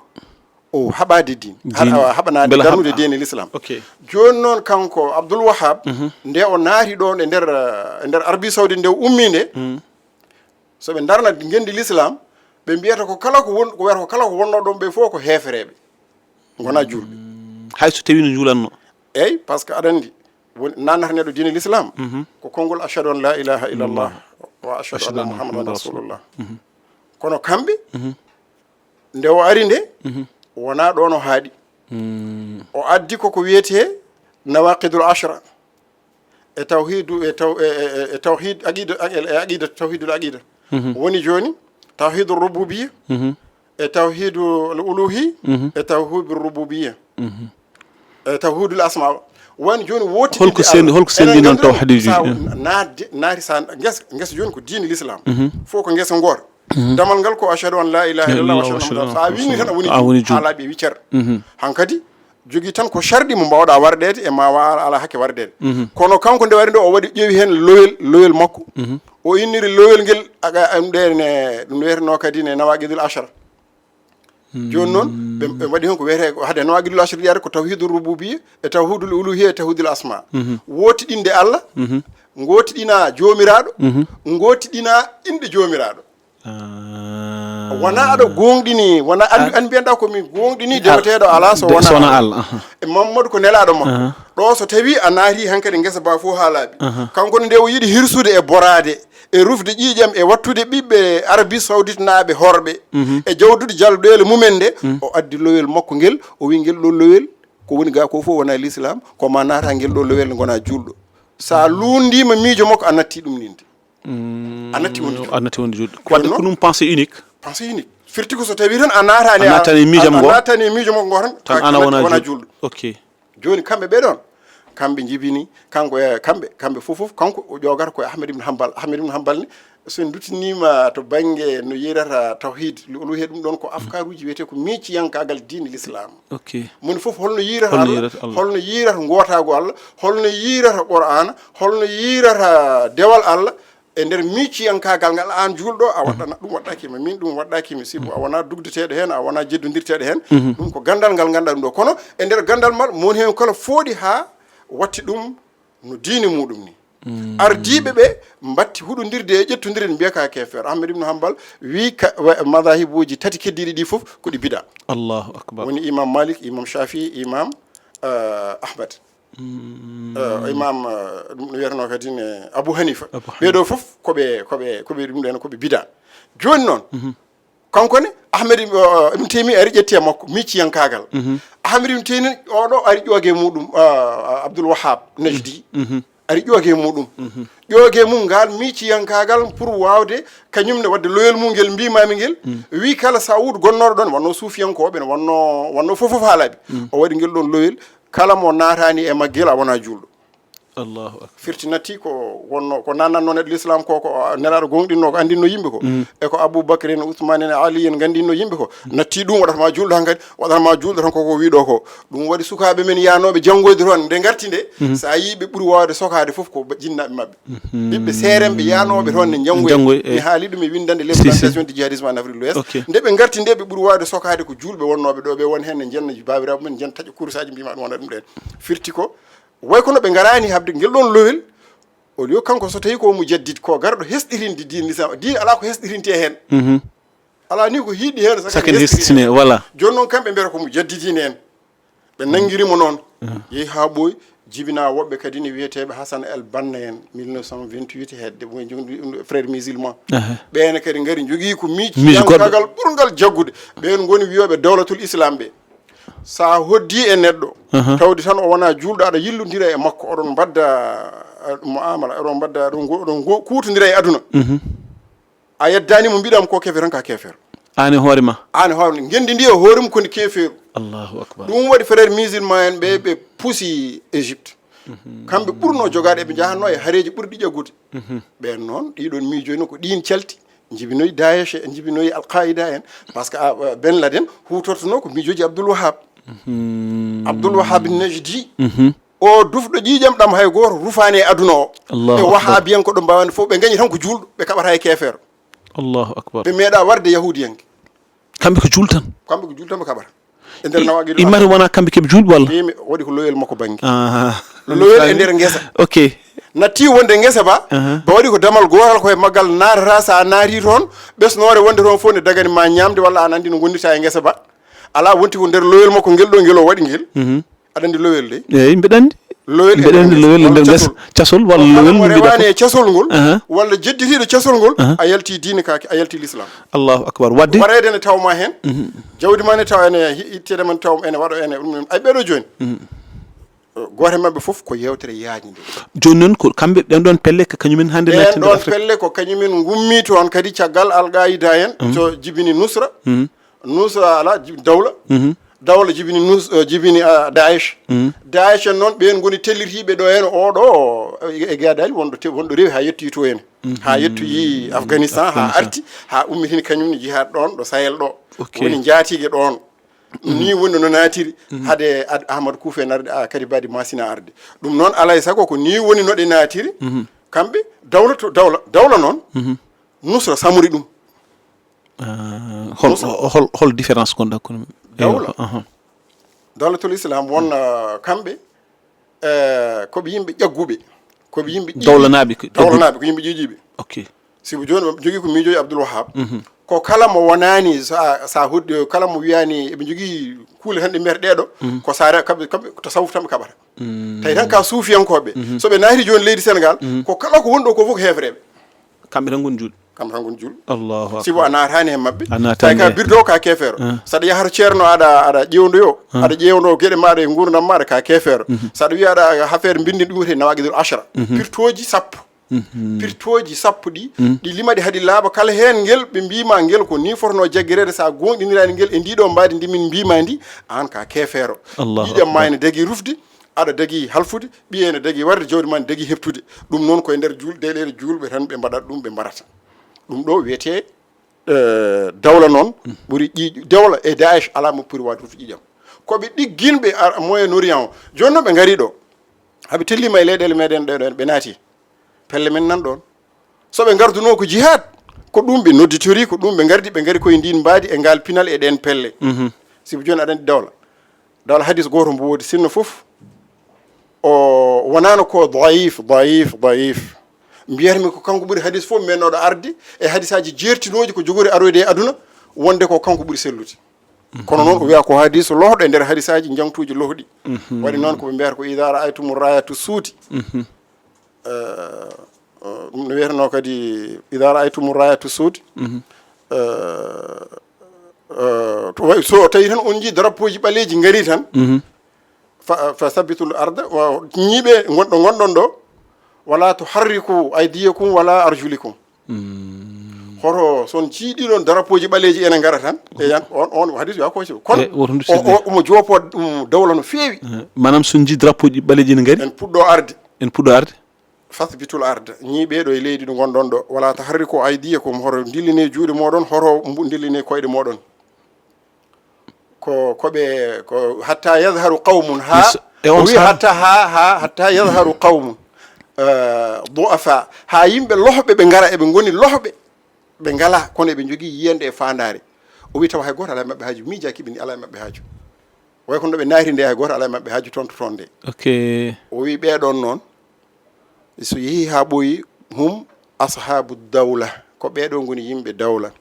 o haɓaade diin. Diin. Haɗa-, haɓanaade darnude diine l'islam. Ok. Jooni noon kanko Abdul Wahhab, nde o naati ɗoon e nder, e nder Arabie Saoudite, nde o ummii nde, so ɓe ndarna ngenndi l'islam, ɓe mbiyata ko kala ko won-, ko wiyata ko kala ko wonnoo ɗoon ɓe fof ko heefereeɓe. Ngonaa juulɓe. Hay so tawii no njuulatnoo. Eey, parce que aɗa anndi, woni, naatnata neɗɗo diine l'islam, ko konngol ashhadu an la ilaha illallah wa ashhadu anna Muhammadan rasulullah. Kono kamɓe, nde o ari nde, wonaa ɗoon o haaɗi. O addi ko ko wiyetee nawaqidul ashra. E tawhidu, e taw-, e, e, e, e tawhid aqida, e, e aqida, tawhidul aqida. Woni jooni, tawhidul rububiyya, e tawhidul uluhi, e tawhidul rububiyya, e tawhidul asma. Woni jooni wootidde. Holko sendi, holko sendi noon tawhiduji? Naatde, naati sa ngesa, ngesa jooni ko diine l'islam. Fof ko ngesa ngoota. Damal ngal ko ashhadu an la ilaha illallah wa ashhadu anna Muhammadan. So a winni tan a woni juulɗo. A woni juulɗo. Haa laaɓi e wiccer. Hankadi, jogii tan ko sharɗi mo mbaawɗaa warɗeede e ma wa-, ala hakke warɗeede. Kono kanko nde wari nde o waɗi, ƴeewi heen lowel, lowel makko. O inniri lowel ngel, aga, ɗum ɗe ne, ɗum wiyetenoo kadi ne nawaqidul ashara. Jooni noon, ɓe, ɓe mbaɗi heen ko wiyetee ko hade nawaqidul ashara ɗi ari ko tawhidul rububiyya, e tawhidul uluhiyya, e tawhidul asma. Wootiɗinde Allah, ngootiɗina Joomiraaɗo, ngootiɗina inɗe Joomiraaɗo. Ah. Wona aɗa gooŋɗini, wona an, ah, an mbiyanɗa ko mi gooŋɗini, ah, deweteeɗo alaa so wona Allah. Aha. E Mammadu ko nelaaɗo makko. Aha. Ɗo so tawi a naati hankadi ngesa ba fof haa laaɓi. Aha. Kanko ne nde o yiɗi hirsude e boraade, e rufde ƴiiƴam, e wattude ɓiɓɓe Arabie Saoudite naaɓe horɓe, mhm, e jawdude jalɗeele mumen nde, mhm, o addi lowel makko ngel, o wi ngel ɗo lowel, ko woni ga ko fof wona l'islam, ko ma naata ngel ɗo lowel ngona juulɗo. Sa luundiima miijo makko, a natti ɗum ninde. Mm, a natti wonde juulɗo. A natti wonde juulɗo. Ko wadde ko ɗum pensée unique. Pensée unique. Firti ko so tawi tan a naatani, a naatani miijam a, a naatani miijo makko ngo tan, tan a, ana wona juulɗo. Ok. Jooni kamɓe ɓe ɗon, kamɓe njibini, kanko e kamɓe, kamɓe fof fof, kanko o ƴoogata ko e Ahmed ibn Hanbal. Ahmed ibn Hanbal ni, so en duttiniima to bannge no yiyrata tawhid, uluhiyya, ɗum ɗon ko afkaruuji wiyetee ko miijiyankaagal diine l'islam. Ok. Moni fof holno yiyrata Allah, holno yiyrata Allah, holno yiyrata ngootaagu Allah, holno yiyrata Qur'aana, holno yiyrata dewal Allah, e nder miijiyankaagal ngal, aan juulɗo, a waɗɗana ɗum, waɗɗaaki ma min, ɗum waɗɗaaki ma sibu, a wonaa dugdeteeɗo heen, a wonaa jeddondirteeɗo heen. Ɗum ko ganndal ngal ngannduɗaa ɗum ɗo. Kono e nder ganndal mal, mo woni heen kala fooɗi haa watti ɗum no diine muɗum ni. Ardiiɓe ɓe mbatti huɗondirde e ƴettondire, mbiya ka keefeero. Ahmed ibn Hanbal wi ka, wa-, madahibuuji tati keddiiɗi ɗi fof ko ɗi bida. Allahu akbar. Woni Imam Malik, Imam Shafi, Imam, eh, Ahmad. Eh, Imam, eh, ɗum no wiyatnoo kadi ne Abu Hanifa. Abu Hanifa. Ɓee ɗo fof ko ɓe, ko ɓe, ko ɓe ɗum ɗen, ko ɓe bida. Jooni noon, kanko ne, Ahmed Ibn, eh, Ibn Taymiya ari ƴetti e makko, miijiyankaagal. Ahmed Ibn Taymiya oɗo ari ƴooge muɗum, eh, Abdul Wahhab Najdi. Ari ƴooge muɗum. Ƴooge mum ngal miijiyankaagal pour waawde kañum ne waɗde loyol mum ngel mbimami ngel. Wi kala Saoud gonnooɗo ɗon, wonno suufiyankooɓe, wonno, wonno fof, fof haalaɓe. O waɗi ngel ɗon loyol, kala mo naatani e maggel a wona juulɗo. Allahu akbar. Firti natti ko wonno, ko nannan noon e l'islam ko, ko Nelaaɗo gonɗinno, ko anndinno yimɓe ko. E ko Abu Bakr en, Usman en, Ali en nganndinno yimɓe ko. Natti ɗum waɗata ma juulɗo hankadi, waɗata ma juulɗo tan ko, ko wiɗo ko. Ɗum waɗi sukaaɓe men yaanooɓe janngoyde toon, nde ngarti nde, so a yii ɓe ɓuri waawde sokaade fof ko ba-, jinnaaɓe maɓɓe. Ɓiɓɓe seerenɓe yaanooɓe toon ne njanngoya. Njanngoya, mi haali ɗum e winndande les plantations du djihadisme en Afrique de l'Ouest. Ok. Nde ɓe ngarti nde, ɓe ɓuri waawde sokaade ko juulɓe wonnooɓe ɗo, ɓe won heen ne njenna baabiraaɓe men, njen taƴa kurusaaji, mbima ɗum wona ɗum ɗen. Firti ko, way kono ɓe ngaraani haɓde ngel ɗon lowel, au lieu kanko so tawi ko mo jaddid, ko garɗo hesɗitinde diine l'islam, diine alaa ko hesɗitinte heen. Alaa ni ko hiɗi heen, saka ne hesɗitine, voilà. Jooni noon kamɓe mbiyata ko mo jaddidine en. Ɓe nanngiri mo noon. Yehi haa ɓooyi, jibinaa woɓɓe kadi ne wiyeteeɓe Hassan El Banna en, mille neuf cent vingt-huit hedde, mo jogii ɗum frère musulman. Ɓeen kadi ngari njogii ko miijiyankaagal ɓurngal jaggude. Ɓeen ngoni wiyooɓe dawlatul islam ɓe. So a hoddii e neɗɗo, tawde tan o wonaa juulɗo, aɗa yillondira e makko, oɗon mbadda, eh, muamala, oɗon mbadda, oɗon ngo-, oɗon ngo-, kuutondira e aduna. A yeddaani mo, mbiɗa mo ko keefeero tan, ka keefeero. Aan e hoore ma? Aan e hoore ma. Ngenndi ndi e hoore mum ko ndi keefeeru. Allahu akbar. Ɗum waɗi frère musulman en ɓe, ɓe pusi Égypte. Kamɓe ɓurnoo jogaade, eɓe njahatnoo e hareeji ɓurɗi ƴaggude. Ɓeen noon, ɗiɗon miijoyno ko ɗiin calti. Njibinoyi Daesh, njibinoyi Al Qaida en. Par ce que, ah, Ben Laden huutortonoo ko miijooji Abdul Wahab. Abdul Wahab Najdi. O dufɗo ƴiiƴam ɗam hay gooto rufaani e aduna o. Allahu akbar. E wahabiyanko ɗo mbaawani fof, ɓe ngañi tan ko juulɗo, ɓe kaɓata e keefeero. Allahu akbar. Ɓe meeɗa warde yahudiyanke. Kamɓe ko juultan? Kamɓe ko juultan ɓe kaɓata. E nder nawaaqidu immata wona kamɓe keɓe juulɓe walla? Imi waɗi ko loyel makko bannge. Ah. Loyel e nder ngesa. Ok. Natti wonde ngesa ba, ba waɗi ko damal gootal ko e maggal naatata, so a naati toon, ɓesnoore wonde toon fof ne dagani ma ñaamde walla an anndi no ngondirta e ngesa ba. Alaa, wonti ko nder loyel makko ngel ɗo ngel o waɗi ngel. Aɗa anndi lowel de? Eeyi, mbeɗa anndi. Lowel e nder ngesa, lowel e nder ngesa, casol walla lowel mo rewaani e casol ngol, walla jedditiiɗo casol ngol, a yalti diine kaake, a yalti l'islam. Allahu akbar. Waɗde? Wareede ne tawma heen, jawdi ma ne taw ene hi-, itteede man taw ene waɗo ene, ɗum, ay ɓeɗo jooni. Gooto e maɓɓe fof ko yeewtere yaajnde. Jooni noon ko kamɓe ɓen ɗon pelle ko kañumen hannde naatti nder Afrique. Ɓen ɗon pelle ko kañumen ngummi toon kadi caggal Al Qaida en, to jibini Nusra. Nusra ala ji-, dawla. Dawla jibini Nus-, eh, jibini, ah, Daesh. Daesh en noon, ɓeen ngoni tellitiiɓe ɗo en oɗo, eh, e gadali wonɗo te-, wonɗo rewi haa yetti to en. Haa yettoyi Afghanistan, haa arti, haa ummitini kañum ne jihad ɗoon, ɗo Sahel ɗo. Ok. Woni njaatige ɗoon. Ni woni no naatiri, hade Ad-, Ahmad Kuufe narde, ah, kadi Badi Masina arde. Ɗum noon, alay sago ko ni woni no ɗe naatiri. Kamɓe, dawla to, dawla, dawla noon, Nusra samori ɗum. Ah, hol, hol, hol différence gonɗo hakkunde maɓɓe? Dawla. Eywa, aha. Dawlatul Islam won, ah, kamɓe, eh, ko ɓe yimɓe ƴagguɓe. Ko ɓe yimɓe ƴiiƴiiɓe. Dawlanaaɓe ko ƴagguɓe. Dawlanaaɓe ko yimɓe ƴiiƴiiɓe. Ok. Sibu jooni ɓe jogii ko miijooji Abdul Wahab. Ko kala mo wonaani, sa, sa hoddi, kala mo wiyaani eɓe jogii kuule tan ɗe mbiyata ɗee ɗo, ko saare kamɓe, kamɓe ko tasawuf tan ɓe kaɓata. Tawi tan ka suufiyankooɓe. So ɓe naati jooni leydi Senegal, ko kala ko woni ɗo ko fof ko heefereeɓe. Kamɓe tan ngoni juulɓe. Kamɓe tan ngoni juulɓe. Allahu akbar. Sibu a naataani e maɓɓe. A naataani. Tawi ka birdo ka keefeero. Saɗa yaha to ceerno aɗa, aɗa ƴeewndo yo. Aɗa ƴeewndo geɗe maɗa e nguurndam maɗa ka keefeero. Saɗa wiya aɗa affaire mbinndi ɗum wiyetee Nawaqidul Ashra. Pirtooji sappo. Pirtooji sappo ɗi, ɗi limaɗi haɗi laaɓa, kala heen ngel ɓe mbiima ngel ko ni fotnoo jaggireede, so a goonɗiniraani ngel e ndi ɗo mbaadi ndi min mbiima ndi, aan ka keefeero. Allahu akbar. Ƴiiƴam ma ene dagi rufde, aɗa dagi halfude, ɓiye ene dagi warde, jawdi ma ene dagi heɓtude. Ɗum noon ko e nder juul-, deɗeele juulɓe tan ɓe mbaɗata ɗum, ɓe mbaɗata. Ɗum ɗo wiyetee, eh, dawla noon, ɓuri ƴiiƴ-, dawla e Daesh alaa mo ɓuri waawde rufde ƴiiƴam. Ko ɓe ɗigginɓe ar-, Moyen Orient o. Jooni noon ɓe ngarii ɗo. Haɓe telliima e leyɗeele meɗen ɗe ɗon, ɓe naati. Pelle men nan ɗon. So ɓe ngardunoo ko jihaad, ko ɗum ɓe nodditori, ko ɗum ɓe ngardi, ɓe ngari koye ndin mbaadi e ngal pinal e ɗen pelle. Mhm. Sibu jooni aɗa anndi dawla. Dawla hadis gooto mbo woodi sinno fof, o wonaano ko dayif, dayif, dayif. Mbiyatmi ko kanko ɓuri hadis fof mennoɗo arde e hadisaaji jeertinooji ko jogori aroyde e aduna, wonde ko kanko ɓuri sellude. Kono noon o wiya ko hadis lohɗo e nder hadisaaji jangtuuji lohɗi. Mhm. Waɗi noon ko ɓe mbiyata ko ida raaytumu rayatu suudi. Mhm. Eh, eh, ɗum no wiyatnoo kadi ida raaytumu rayatu suudi. Mhm. Eh, eh, to wayi, so tawi tan on njii drapeauji ɓaleeji ngari tan, Mhm. fa, fa sabbitul arda, wa, ñiiɓe ngonɗo, ngonɗon ɗo, wala to harriku aydiyakum wala arjulikum. Mm. Hoto son ciiɗi ɗon drapeauji ɓaleeji ene ngara tan, e yan, on, on hadis yo a koci. Kono E, woto ndu o, seeɗa. O, omo joopo, um, dawla no feewi. Eh, maanaam so njii drapeauji ɓaleeji ene ngari? En puɗɗo arde. En puɗɗo arde? Fasbitul arda. Ñiiɓe ɗo e leydi ɗo ngonɗon ɗo. Wala taharriku aydiyakum, hoto ndilline juuɗe moɗon, hoto mbu-, ndilline koyɗe moɗon. Ko, ko ɓe, ko hatta yadharu qawmun ha, Yes. E o on wi saha? Hatta ha, ha, hatta yadharu qawmun, eh, du'afa. Ha yimɓe lohɓe ɓe ngara, eɓe ngoni lohɓe, ɓe ngala, kono eɓe njogii yiyannde e faandaare. O wi tawa hay gooto alaa e maɓɓe haaju, miijaaki ɓe ni alaa e maɓɓe haaju. Way kono ɗo ɓe naati nde hay gooto alaa e maɓɓe haaju toon to toon nde. Ok. O wi ɓee ɗoon noon, so yehi ha ɓooyi, hum ashabu dawla, ko ɓee ɗoo ngoni yimɓe dawla.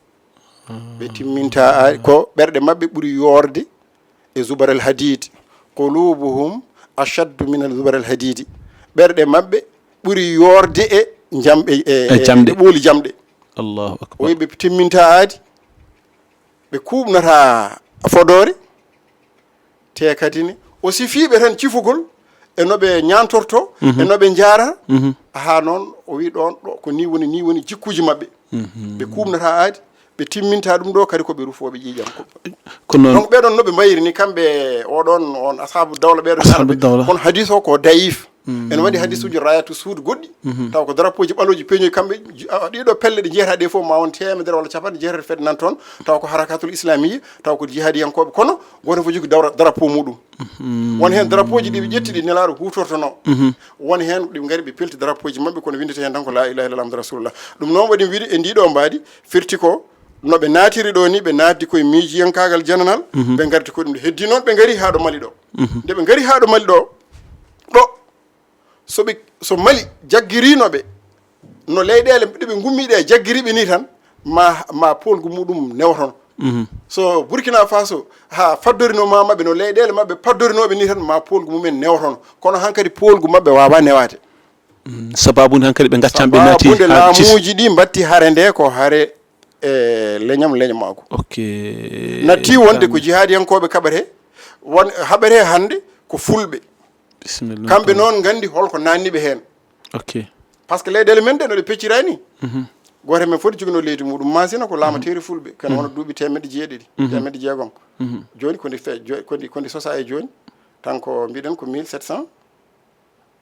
Ɓe timminta a-, ko ɓerɗe maɓɓe ɓuri yoorde e zubaral hadid. Qulubuhum ashaddu min al zubaral hadidi. Ɓerɗe maɓɓe ɓuri yoorde e jamɗe, e, E jamɗe. E ɓooli jamɗe. Allahu akbar. O wi ɓe timminta aadi, ɓe kuuɓnata fodoore, te kadi ne, o sifiiɓe tan cifugol, e no ɓe ñaantorto, Mhm. E no ɓe njaarata. Mhm. Haa noon, o wi ɗoon, ɗo, ko ni woni, ni woni jikkuuji maɓɓe. Mhm. Ɓe kuuɓnata aadi, ɓe timminta ɗum ɗo, kadi ko ɓe rufooɓe ƴiiƴam. Ko Ko noon. Donc, ɓee ɗoon no ɓe mbayri ni, kamɓe, o ɗoon, on ashabu dawla, ɓee ɗoon Ashabu arɓe. Dawla. Kono hadis o ko dayif. Mm. Ene waɗi hadisuuji rayatu suud goɗɗi, Mhm. taw ko drapeauji ɓalooji peeñoyi kamɓe, ji-, a, ɗiɗo pelle ɗe njiyata ɗe fof ma won teemedere walla capanɗe jeetati fedde nan toon, taw ko harakatul islamiyya, taw ko jihadiyankooɓe, kono gooto fof jogi dawra-, drapeau muɗum. Mhm. Won heen drapeauji ɗi ɓe ƴetti ɗi nelaaɗo huutortonoo. Mhm. Won heen ɗi ngari ɓe pelti drapeauji maɓɓe, kono winndete heen tan ko la ilaha illallah Muhammadu rasulullah. Ɗum noon waɗi wiide e ndii ɗoo mbaadi, firti ko no ɓe naatiri ɗo ni, ɓe naatdi koye miijiyankaagal jananal, Mhm. ɓe ngardi koye ɗum ɗo. Heddi noon ɓe ngari haa ɗo Mali ɗo. Mhm. Nde ɓe ngari haa ɗo Mali ɗo, ɗo, so ɓe, so Mali jaggiriino ɓe, no leyɗeele ɗe ɓe ngummi ɗe jaggiri ɓe ni tan, ma, ma poolgu muɗum newotono. Mhm. So Burkina Faso haa faddorino ma maɓɓe, no leyɗeele maɓɓe paddorinooɓe ni tan, ma poolgu mumen newotono. Kono hankadi poolgu maɓɓe waawaa newaade. Mm, sababu nde hankadi ɓe ngaccaama, ɓe naati Sababu nde haa cis- laamuuji ɗi mbatti hare nde ko hare e leñam, leñamaagu. Ok. Natti wonde ko jihaadiyankooɓe kaɓete, won, haɓete hannde ko fulɓe. Bismillah. Kamɓe noon nganndi holko naanni ɓe heen. Ok. Par ce que leyɗeele men ɗe no ɗe peccira ni. Mhm. Gooto men foti joginoo leydi muɗum. Masina ko laamateeri fulɓe. Kene wona duuɓi teemedde jeeɗiɗi, Mhm. teemedde jeegom. Mhm. Jooni ko ndi fe-, jo-, ko ndi, ko ndi sosaa e jooni. Tan ko mbiɗen ko mille sept cent,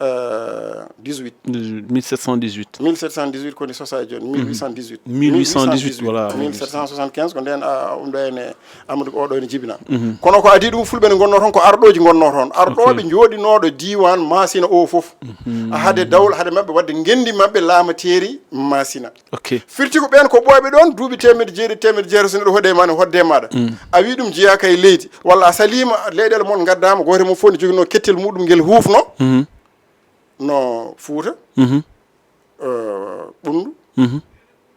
euh, dix-huit. Dix-huit, mille sept cent dix-huit. Mille sept cent dix-huit ko ndi sosaa e jooni, mille huit cent dix-huit. Mille huit cent dix-huit, voilà. Mille sept cent soixante-quinze ko ndeen, a, a, ɗum ɗo ene Amadou ko oɗo ene jibina. Mhm. Kono ko adii ɗum, fulɓe ne ngonnoo toon, ko arɗooji ngonnoo toon. Arɗooɓe Ok. njooɗinooɗo diiwaan Masina o fof. Mhm. Hade dawla, hade maɓɓe waɗde ngenndi maɓɓe laamateeri Masina. Ok. Firti ko ɓeen ko ɓooyɓe ɗoon, duuɓi teemedde jeeɗiɗi, teemedde jeetati, so neɗɗo hoɗi e ma, ne hoɗde e maaɗa. Mm. A wii ɗum jeyaaka e leydi, walla a saliima, leyɗeele mon ngaddaama, gooto e mon fof ne joginoo kettel muɗum ngel huufno. Mhm. No Fuuta, Mhm. eh, Ɓunndu, Mhm.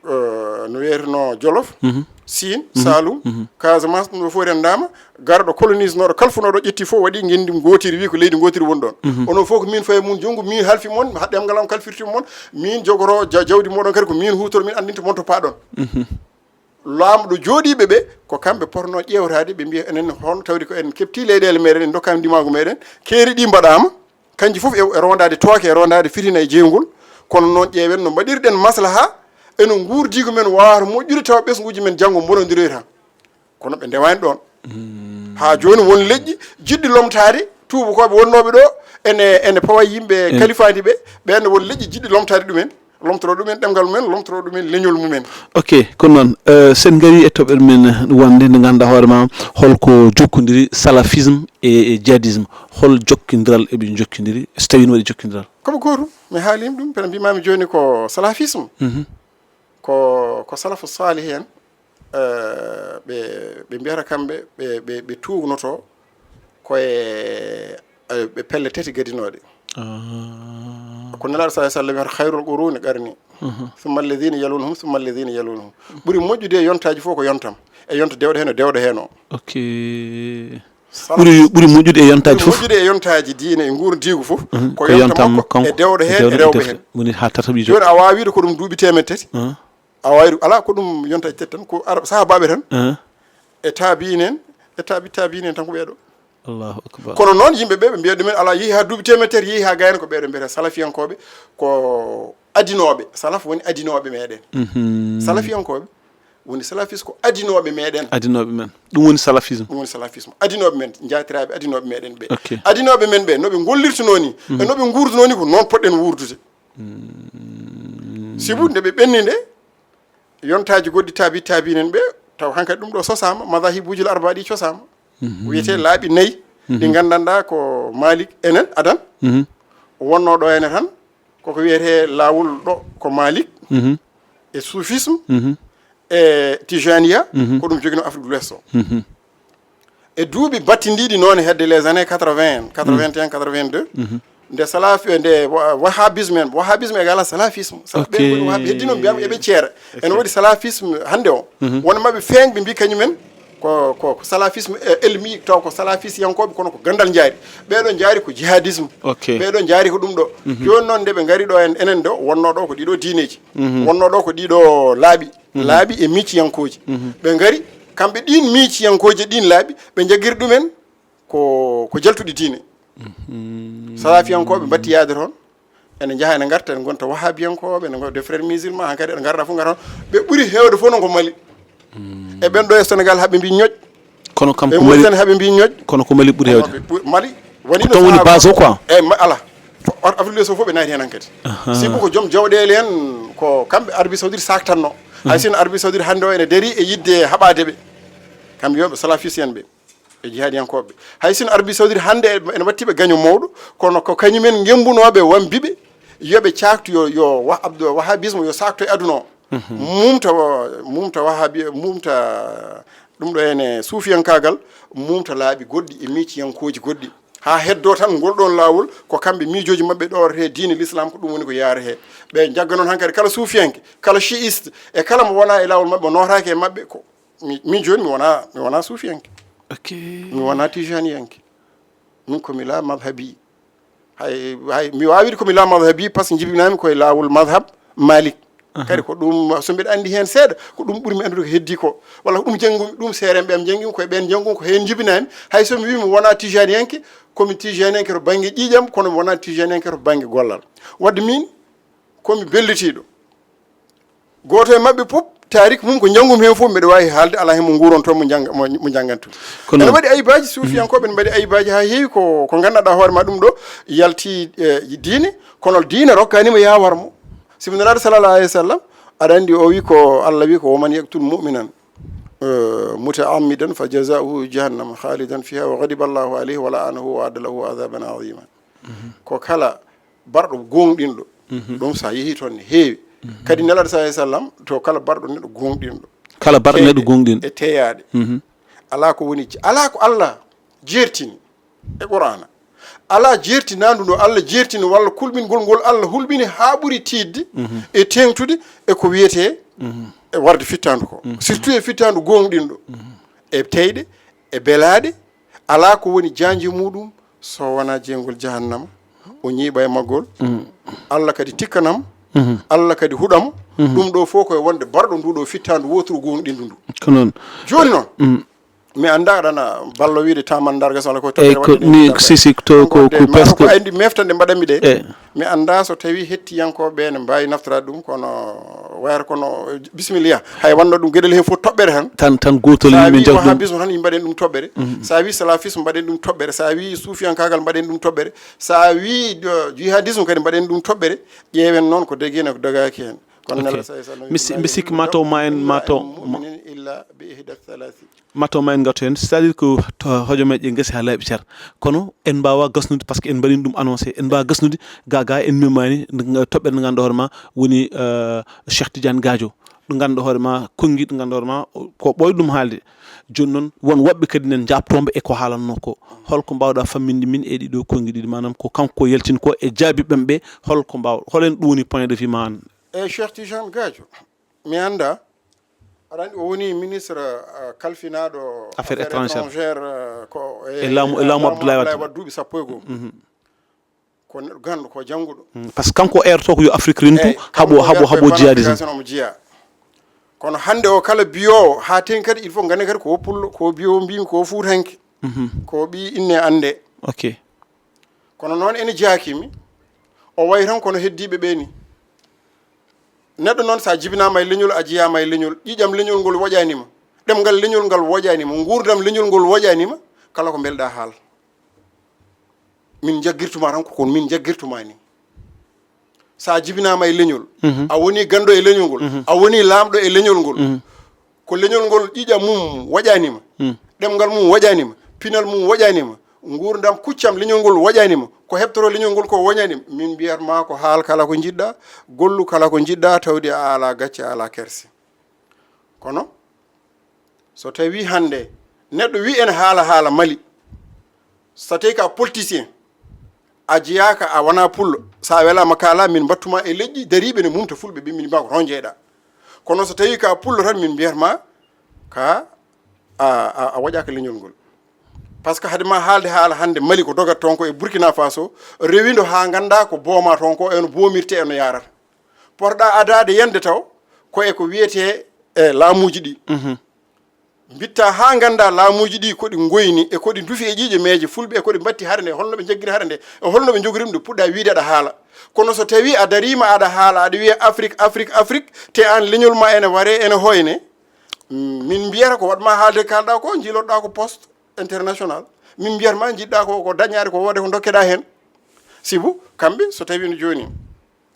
eh, no wiyeteno Jolof, Mhm. Siin, Mhm. Saalum, Mhm. Casamance, ɗum ɗo fof renndaama, garɗo colonisenooɗo, kalfunooɗo, ƴetti fof, waɗi ngenndi ngootiri, wii ko leydi ngootiri woni ɗoon. Mhm. Onon fof ko miin fayi mon junngo, miin halfi mon, ha ɗemngal am kalfirti mon, miin jogoro ja-, jawdi moɗon kadi ko miin huutoro, miin anndinta mon to paaɗon. Mhm. Laamɗo jooɗiiɓe ɓe, ko kamɓe potnoo ƴeewtaade, ɓe mbiya enen hol tawde ko en keɓtii leyɗeele meɗen, en ndokkaama ndimaagu meɗen, keeri ɗi mbaɗaama, kanji fof e, e rondaade tooke, e rondaade fitina e jeygol, kono noon ƴeewen no mbaɗirɗen maslaha, e no nguurdiigu men waawata moƴƴude, tawa ɓesnguuji men janngo mbonondiroyta. Kono ɓe ndewaani ɗoon. Mm. Haa jooni won leƴƴi jiɗɗi lomtaade, tuubakooɓe wonnooɓe ɗo, ene, ene pawa yimɓe En- kalifaandi ɓe, ɓeen won leƴƴi jiɗɗi lomtaade ɗumen, lomtoro ɗumen ɗemngal mumen, lomtoro ɗumen leñol mumen. Ok, ko noon, eh, sen ngari e toɓɓere men wonde nde ngannduɗaa hoore ma, holko jokkondiri salafisme e, e djihadisme, hol jokkondiral eɓe jokkondiri, so tawii no waɗi jokkondiral? Ko ɓe gootum, mi haalima ɗum, pene mbimaami jooni ko salafisme. Mhm. Ko, ko salafu salih en, eh, ɓe, ɓe mbiyata kamɓe, ɓe, ɓe, ɓe tuugnoto ko e, eh, ɓe pelle tati gadinooɗe. Ah. Ko Nelaaɗo sallallahu alaihi wasallam wiyata, "Khairul quruni qarni, thumma alladhina yalunhum, thumma alladhina yalunhum." Ɓuri moƴƴude e yontaaji fof ko yontam. E yonta dewɗo heen, o dewɗo heen o. Ok. Salafu ɓuri, ɓuri moƴƴude e yontaaji ɓuri fof. Moƴƴude e yontaaji diine e nguurdiigu fof, mhm, ko ko yonta yontam makko kanko, e dewɗo heen, dewɗo e rewɓe heen. Woni haa tataɓiijo. Jooni a waawii ko ɗum duuɓi teemedde tati. Ah. A waawii ɗum, alaa ko ɗum yonta e tati tan, ko Arab, sahaabaaɓe tan. Ah. E taabiin en, e taabi taabiin en tan ko ɓeeɗo. Allahu akbar. Kono noon yimɓe ɓe, ɓe mbiya ɗumen alaa, yehi haa duuɓi teemedde tati, yehi haa gayno ko ɓeeɗo mbiyata salafiyankooɓe, ko adinooɓe. Salaf woni adinooɓe meɗen. Mhm. Salafiyankooɓe woni salafis ko adinooɓe meɗen. Adinooɓe men. Ɗum woni salafisme. Ɗum woni salafisme. Adinooɓe men, njaatiraaɓe adinooɓe meɗen ɓe. Ok. Adinooɓe men ɓe, no ɓe ngollirtunoo ni, mhm, e no ɓe nguurduno ni, ko noon poɗɗen wuurdude. Mm. Sibu nde ɓe ɓenni nde, yontaaji goɗɗi taabi taabiin en ɓe, taw hankadi ɗum ɗo sosaama, madahibuuji arba'a ɗi cosaama. Mhm. Wiyetee laabi nayi, ɗi, mhm, nganndanɗaa ko Malik enen adan, mhm, wonnoo ɗo ene tan, koko wiyetee laawol ɗo ko Malik, mhm, e soufisme, mhm, e tijaniya, mhm, ko ɗum joginoo Afrique de l'Ouest o. Mhm. E duuɓi battindiiɗi noon e hedde les années quatre-vingts, quatre-vingt-un, quatre-vingt-deux, mhm, nde salafi, nde wa-, wahhabisme en, wahhabisme égale à salafisme. Sala-, ok, ɓe woni wahhabi, heddino mbiyam eɓe ceera. Ok. Ene waɗi salafisme hannde o. Mhm. Won maɓɓe feeñ ɓe mbi kañumen ko, ko, ko salafisme, eh, elmi, taw ko salafis yankooɓe, kono ko ganndal njaari. Ɓeeɗo njaari ko jihadisme. Ok. Ɓeeɗo njaari ko ɗum ɗo. Mhm. Jooni noon nde ɓe ngari ɗo en, enen ɗo, wonnoo ɗo ko ɗiɗo diineeji. Mhm. Wonnoo ɗo ko ɗiɗo laaɓi. Mhm. Laaɓi e miiciyankooji. Mhm. Ɓe ngari, kamɓe ɗiin miiciyankooji, ɗiin laaɓi, ɓe njaggiri ɗumen ko, ko jaltuɗi diine. Mhm. Salafiyankooɓe mbatti yaade toon, ene njaha ene ngarta, ene ngonta wahabiyankooɓe, ene ngonta des frères musulmans, hankadi ene ngarta fof ngarta toon. Ɓe ɓuri heewde fof noon ko Mali. Mm. E ɓen ɗo e Sénégal haɓe mbi ñoƴ. Kono kam e ko Mali, Mauritanie haɓe mbi ñoƴ. Kono ko Mali ɓuri heewde. Ɓe ɓuri, Mali woni ko ɗum woni base o quoi. Eyi, ma-, ala. Or, Afrique du Sud fof ɓe naati heen hankadi. Aha. Sibu ko joom jawɗeele en, ko kamɓe Arabie Saoudite saktanno. Hay, mhm, sinno Arabie Saoudite hannde o ene darii e yiɗde haɓaade ɓe. Kamɓe yo ɓe salafis en ɓe. E jihadiyankooɓe. Hay sinno Arabie Saoudite hannde ene watti ɓe gaño mawɗo, kono ko kañumen ngembunooɓe wambiɓe, yo ɓe caaktu, yo, yo wa-, abdo-, wahabisme yo saakto e aduna o. Mhm. Mumta wa-, mumta wahabi, mumta ɗum ɗo ene suufiyankaagal, mumta laaɓi goɗɗi e miiciyankooji goɗɗi. Haa heddoo tan ngol ɗoon laawol, ko kamɓe miijooji maɓɓe ɗoortee diine l'islam, ko ɗum woni ko yaartee. Ɓe njagga noon hankadi kala suufiyanke, kala chiiste, e kala mo wonaa e laawol maɓɓe, mo nootaaki e maɓɓe, ko mi, min jooni mi wonaa, mi wonaa suufiyanke. Ok. Mi wonaa tijaniyanke. Min ko mi la madhabi. Hay, hay, mi waawi wiide ko mi la madhabi parce que njibinaami koye laawol madhab Malik. Aha. Kadi ko ɗum, so mbeɗa anndi heen seeɗa, ko ɗum ɓurmi anndude ko heddii ko. Walla ko ɗum janngumi, ɗum seerenɓe am njanngi ko e ɓeen njanngu ko heen njibinaami. Hay so mi wii mi wonaa tijaniyanke, ko mi tijaniyanke to bannge ƴiiƴam, kono mi wonaa tijaniyanke to bannge gollal. Wadde min, ko mi bellitiiɗo. Gooto e maɓɓe fof, taariik mum ko njanngumi heen fof, mbeɗa waawi haalde, alaa heen mo nguuronto mo njannga-, mo, mo njanngantu. Kono ene waɗi ayibaaji, suufiyankooɓe ene mbaɗi ayibaaji haa heewi ko, ko nganndanɗaa hoore ma ɗum ɗo yalti, eh, diine, kono diine rokkaani mo yaawar mo. Sibu Nelaaɗo sallallahu alayhi wa sallam, aɗa anndi o wi ko, Allah wi ko, "Wa man yaqtul mu'minan, eh, muta'ammidan fa jazaa'uhu jahannam khalidan fiha wa ghadiba Allahu alayhi wa la'anahu wa adda lahu adhaban azima." Mhm. Ko kala barɗo gooŋɗinɗo, mhm, ɗum so a yehii toon ne heewi. Mhm. Kadi Nelaaɗo sallallahu alayhi wa sallam, to kala barɗo neɗɗo gooŋɗinɗo. Kala barɗo neɗɗo gooŋɗinɗo. E teyaaɗe. Mhm. Alaa ko woni, alaa ko Allah jeertini e Qur'aana. Alaa jeertinaandu no Allah jeertini walla kulɓingol ngol Allah hulɓini haa ɓuri tiiɗde, mhm, e teeŋtude e ko wiyetee, mhm, e warde fittaandu ko. Mhm. Surtout e fittaandu gooŋɗinɗo. Mhm. E teyɗe, e belaaɗe, alaa ko woni jaanji muuɗum so wonaa jeygol jahannama, o ñiiɓa e maggol. Mm. Allah kadi tikkanam, mhm, Allah kadi huɗam. Mhm. Ɗum ɗo fof ko e wonde barɗo ndu ɗo fittaandu wooturu gooŋɗindu ndu. Ko noon. Jooni noon, mm, mi anndaa aɗana ballo wiide taman ndarga so walla ko. Eyi, toɓɓere ko waɗde ni, ndarga. Si, si, to, ko, ko presque. Ko ayndi mefta nde mbaɗanmi ɗe. Eh. Mi anndaa so tawii hettiyankooɓe ɓe ne mbaawi naftoraade ɗum, kono wayata kono, bisimilla. Hay wonno ɗum geɗel heen fof toɓɓere tan. Tan, tan gootol. Sa yimɓe wii njawdi ɗum. Wahabisme tan, yimɓe mbaɗen ɗum toɓɓere. Mhm. Sa wii salafisme, mbaɗen ɗum toɓɓere. Sa wii suufiyankaagal, mbaɗen ɗum toɓɓere. Sa wii, uh, jihadisme kadi, mbaɗen ɗum toɓɓere. Ƴeewen noon ko degii e ko dagaaki heen. Kono, ok, Nelaaɗo sallallahu alayhi wa sallam, mi si-, mi sikki ma taw ma en, ma taw, ma mu'minin illa bi ihda thalathi. Mataw ma en ngartu heen, c'est-à-dire que to-, hojomaji ɗi gasi haa laaɓi car. Kono en mbaawaa gasnude, parce que en mbaɗiino ɗum annoncé, en mbaawaa gasnude, ga, ga en memaani, n-, toɓɓere nde ngannduɗaa hoore ma woni, euh, Cheikh Tidiane Gadio. ɗo ngannduɗaa hoore ma, konngi ɗo ngannduɗaa hoore ma, ko ɓooyɗo ɗum haalde. Jooni noon, won woɓɓe kadi nen njaabtooɓe e ko haalanno ko. Holko mbaawɗaa famminde min e ɗiɗo konngi ɗiɗi, maanaam ko kanko yaltini ko e jaabi ɓen ɓe, holko mbaaw-, holen ɗum woni point de vue ma an? E Cheikh Tidiane Gadio, mi annda, aɗa anndi o woni ministre, ah, kalfinaaɗo Affaires étrangères. Étrangères, ah, ko E laamu, e laamu Abdoulaye Wade. Wade duuɓi sappo e goo. Mhm. Ko neɗɗo ganndo, ko jannguɗo. Mm, par ce que kanko o eerto ko yo Afrique rintu, eyi, haɓo, kanko haɓo, ganndo haɓo e jihadisme. Panafricanisme omo jiya. Kono hannde o kala biyoowo, haa teŋ kadi, il faut ngannde kadi ko pullo, ko biyoowo mbimi ko fuutanke. Mhm. Ko ɓi inne annde. Ok. Kono noon ene jaakimi, o wayi tan kono heddiiɓe ɓe ni. Neɗɗo noon, so a jibinaama e leñol, a jiyaama e leñol, ƴiƴam leñol ngol woƴaani ma, ɗemngal leñol ngal woƴaani ma, nguurndam leñol ngol woƴaani ma, kala ko mbelɗaa haal. Min njaggirtuma tan ko kon min njaggirtuma ni. So a jibinaama e leñol, mhm, a woni ganndo e leñol ngol, mhm, a woni laamɗo e leñol ngol, mhm, ko leñol ngol ƴiƴam mum woƴaani ma, mhm, ɗemngal mum woƴaani ma, pinal mum woƴaani ma, nguurndam kuccam leñol ngol woƴaani ma, ko heɓtoro leñol ngol ko woñaani ma, min mbiyat ma ko haal kala ko njiɗɗa, gollu kala ko njiɗɗa, tawde a alaa gacce, a alaa kerse. Kono so tawi hannde neɗɗo wi ene haala haala Mali, so tawi ka politicien, a jeyaaka, a wona pullo, so a welaama kaala, min mbattuma e leƴƴi dariiɓe ne mumta fulɓe ɓe, min mbawa ko toon jeyɗa. Kono so tawi ka pullo tan, min mbiyat ma ka a, a, a woƴaaka leñol ngol. Par ce que hade ma haalde haala hannde Mali ko dogat toon ko e Burkina Faso, rewindo haa ngannda ko booma toon ko, eno boomirte, eno yaarata. Potɗa adaade yande taw ko e ko wiyetee e laamuuji ɗi. Mhm. Mbitta haa ngannda laamuuji ɗi ko ɗi ngoyni e ko ɗi ndufi e ƴiiƴe meeje fulɓe e ko ɗi mbatti hare nde, holno ɓe njaggiri hare nde, e holno ɓe njogori ɗum, ɗo puɗɗa wiide aɗa haala. Kono so tawi a dariima aɗa haala, aɗa wiya Afrique, Afrique, Afrique, te aan leñol ma ene ware, ene hoyne, mm, min mbiyata ko waɗ ma haalde kalɗa ko, njiiloɗa ko poste international. Min mbiyat ma njiɗɗa ko, ko dañaade ko wode ko dokkeɗa heen. Sibu kamɓe so tawi no jooni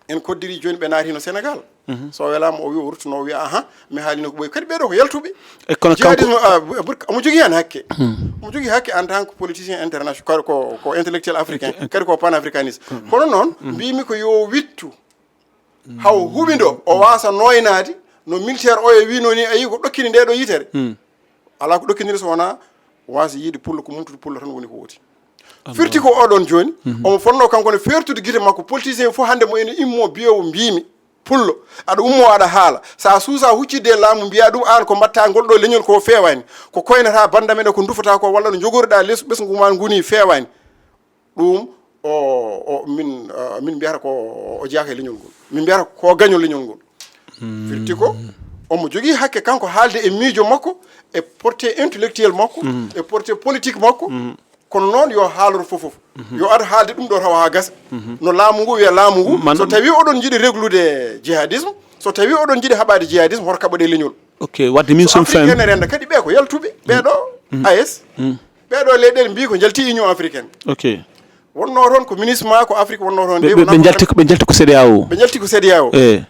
en koddiri jooni ɓe naati no Sénégal. Mhm. So welaama o wiya o ruttuno o wiya aha, mi haalino ko ɓoy. Kadi ɓeeɗo ko yaltuɓe. E kono kanko jihadisme, ah, bu-, burk-, omo jogii heen hakke. Hmm. Omo jogii hakke en tant que politicien international, ko, ko, ko intellectuel africain, ok, ok, kadi ko panafricaniste. Hmm. Kono noon, hmm, mbimi ko yo wittu. Hmm. Haw huɓindo, o waasa nooynaade, no militaire o e wino ni, a yii ko ɗokkini nde ɗo yitere. Hmm. Alaa ko ɗokkiniri so wonaa waasa yiide pullo, ko mumtude pullo tan woni ko woti. Allah. Firti ko oɗon jooni, mhm, omo fotnoo kanko ne feertude gite makko, politicien fof hannde mo ene immoo biyewo mbiimi pullo, aɗa ummoo aɗa haala. So a suusaa huccidde e laamu mbiyaa ɗum aan ko mbaɗtaa ngol ɗo leñol ko feewaani, ko koynata bannda meɗen ko ndufata ko walla no njogoriɗaa les ɓesngu maa ngu nii feewaani. Ɗum o, o, min, ah, min mbiyata ko o jeyaaka e leñol ngol. Min mbiyata ko gaño leñol ngol. Hmm. Firti ko omo jogii hakke kanko haalde e miijo makko, e portée intellectuelle makko, hmm, e portée politique makko. Hmm. Kono noon yo haalor fof fof. Mhm. Yo ar haalde ɗum ɗo tawa haa gasa. Mhm. No laamu ngu wiya laamu ngu. Manam so tawi oɗon njiɗi reglude jihadisme, so tawi oɗon njiɗi haɓaade jihadisme, hoto kaɓoɗe leñol. Ok, wadde min so somi Afrique fami- ene renda kadi ɓe ko yaltuɓe, ɓeɗo, mm, A S. Mm. Ɓeɗo leyɗele mbi ko jalti Union africaine. Ok. Wonno toon ko ministre ma ko Afrique wonno toon. Ɓe, nde ɓe, wona ɓe ko jalti, ɓe jalti ko C E D E A O. Ɓe jalti ko C E D E A O. Eh.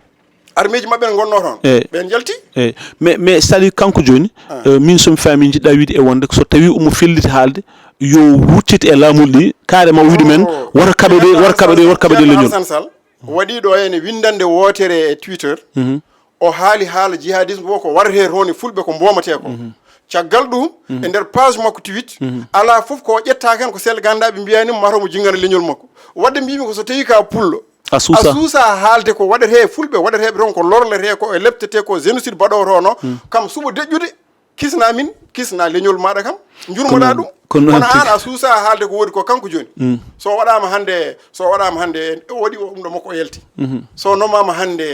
Armeeji maɓɓe ne ngonnoo toon. Eh. Ɓe njalti. Eh. Mais, mais Sali kanko jooni, ah, eh, min somi faami njiɗɗa wiide e wonde so tawi omo felliti haalde, yo wuccit e laamol ɗi, carrément o wiɗi men, oh, wota kaɓe ɗe, wota kaɓe ɗe, wota kaɓe ɗe leñol. Alassane Sall waɗi ɗo ene winndande wootere e Twitter. Mhm. O haali haala jihadisme o ko warate toon e fulɓe ko mboomatee ko. Mhm. Caggal ɗum, mhm, e nder page makko Twitter, mhm, alaa fof ko o ƴettaaka heen ko sel ganndaa ɓe mbiyaani mo mataw mo jinngana leñol makko. Wadde mbimi ko so tawi ka pullo, a suusa, a suusa haalde ko waɗetee e fulɓe, waɗeteeɓe toon ko lorletee ko e leptetee ko génocide baɗoowo toon o, hmm, kam suɓo deƴƴude, kisna min, kisna leñol maaɗa kam, njurmoɗa ɗum. Kono, kono aan a suusa haalde ko woodi ko kanko jooni. Hmm. So waɗaama hannde, so waɗaama hannde, o waɗi o ɗum ɗo makko o yalti. Mhm. So nomaama hannde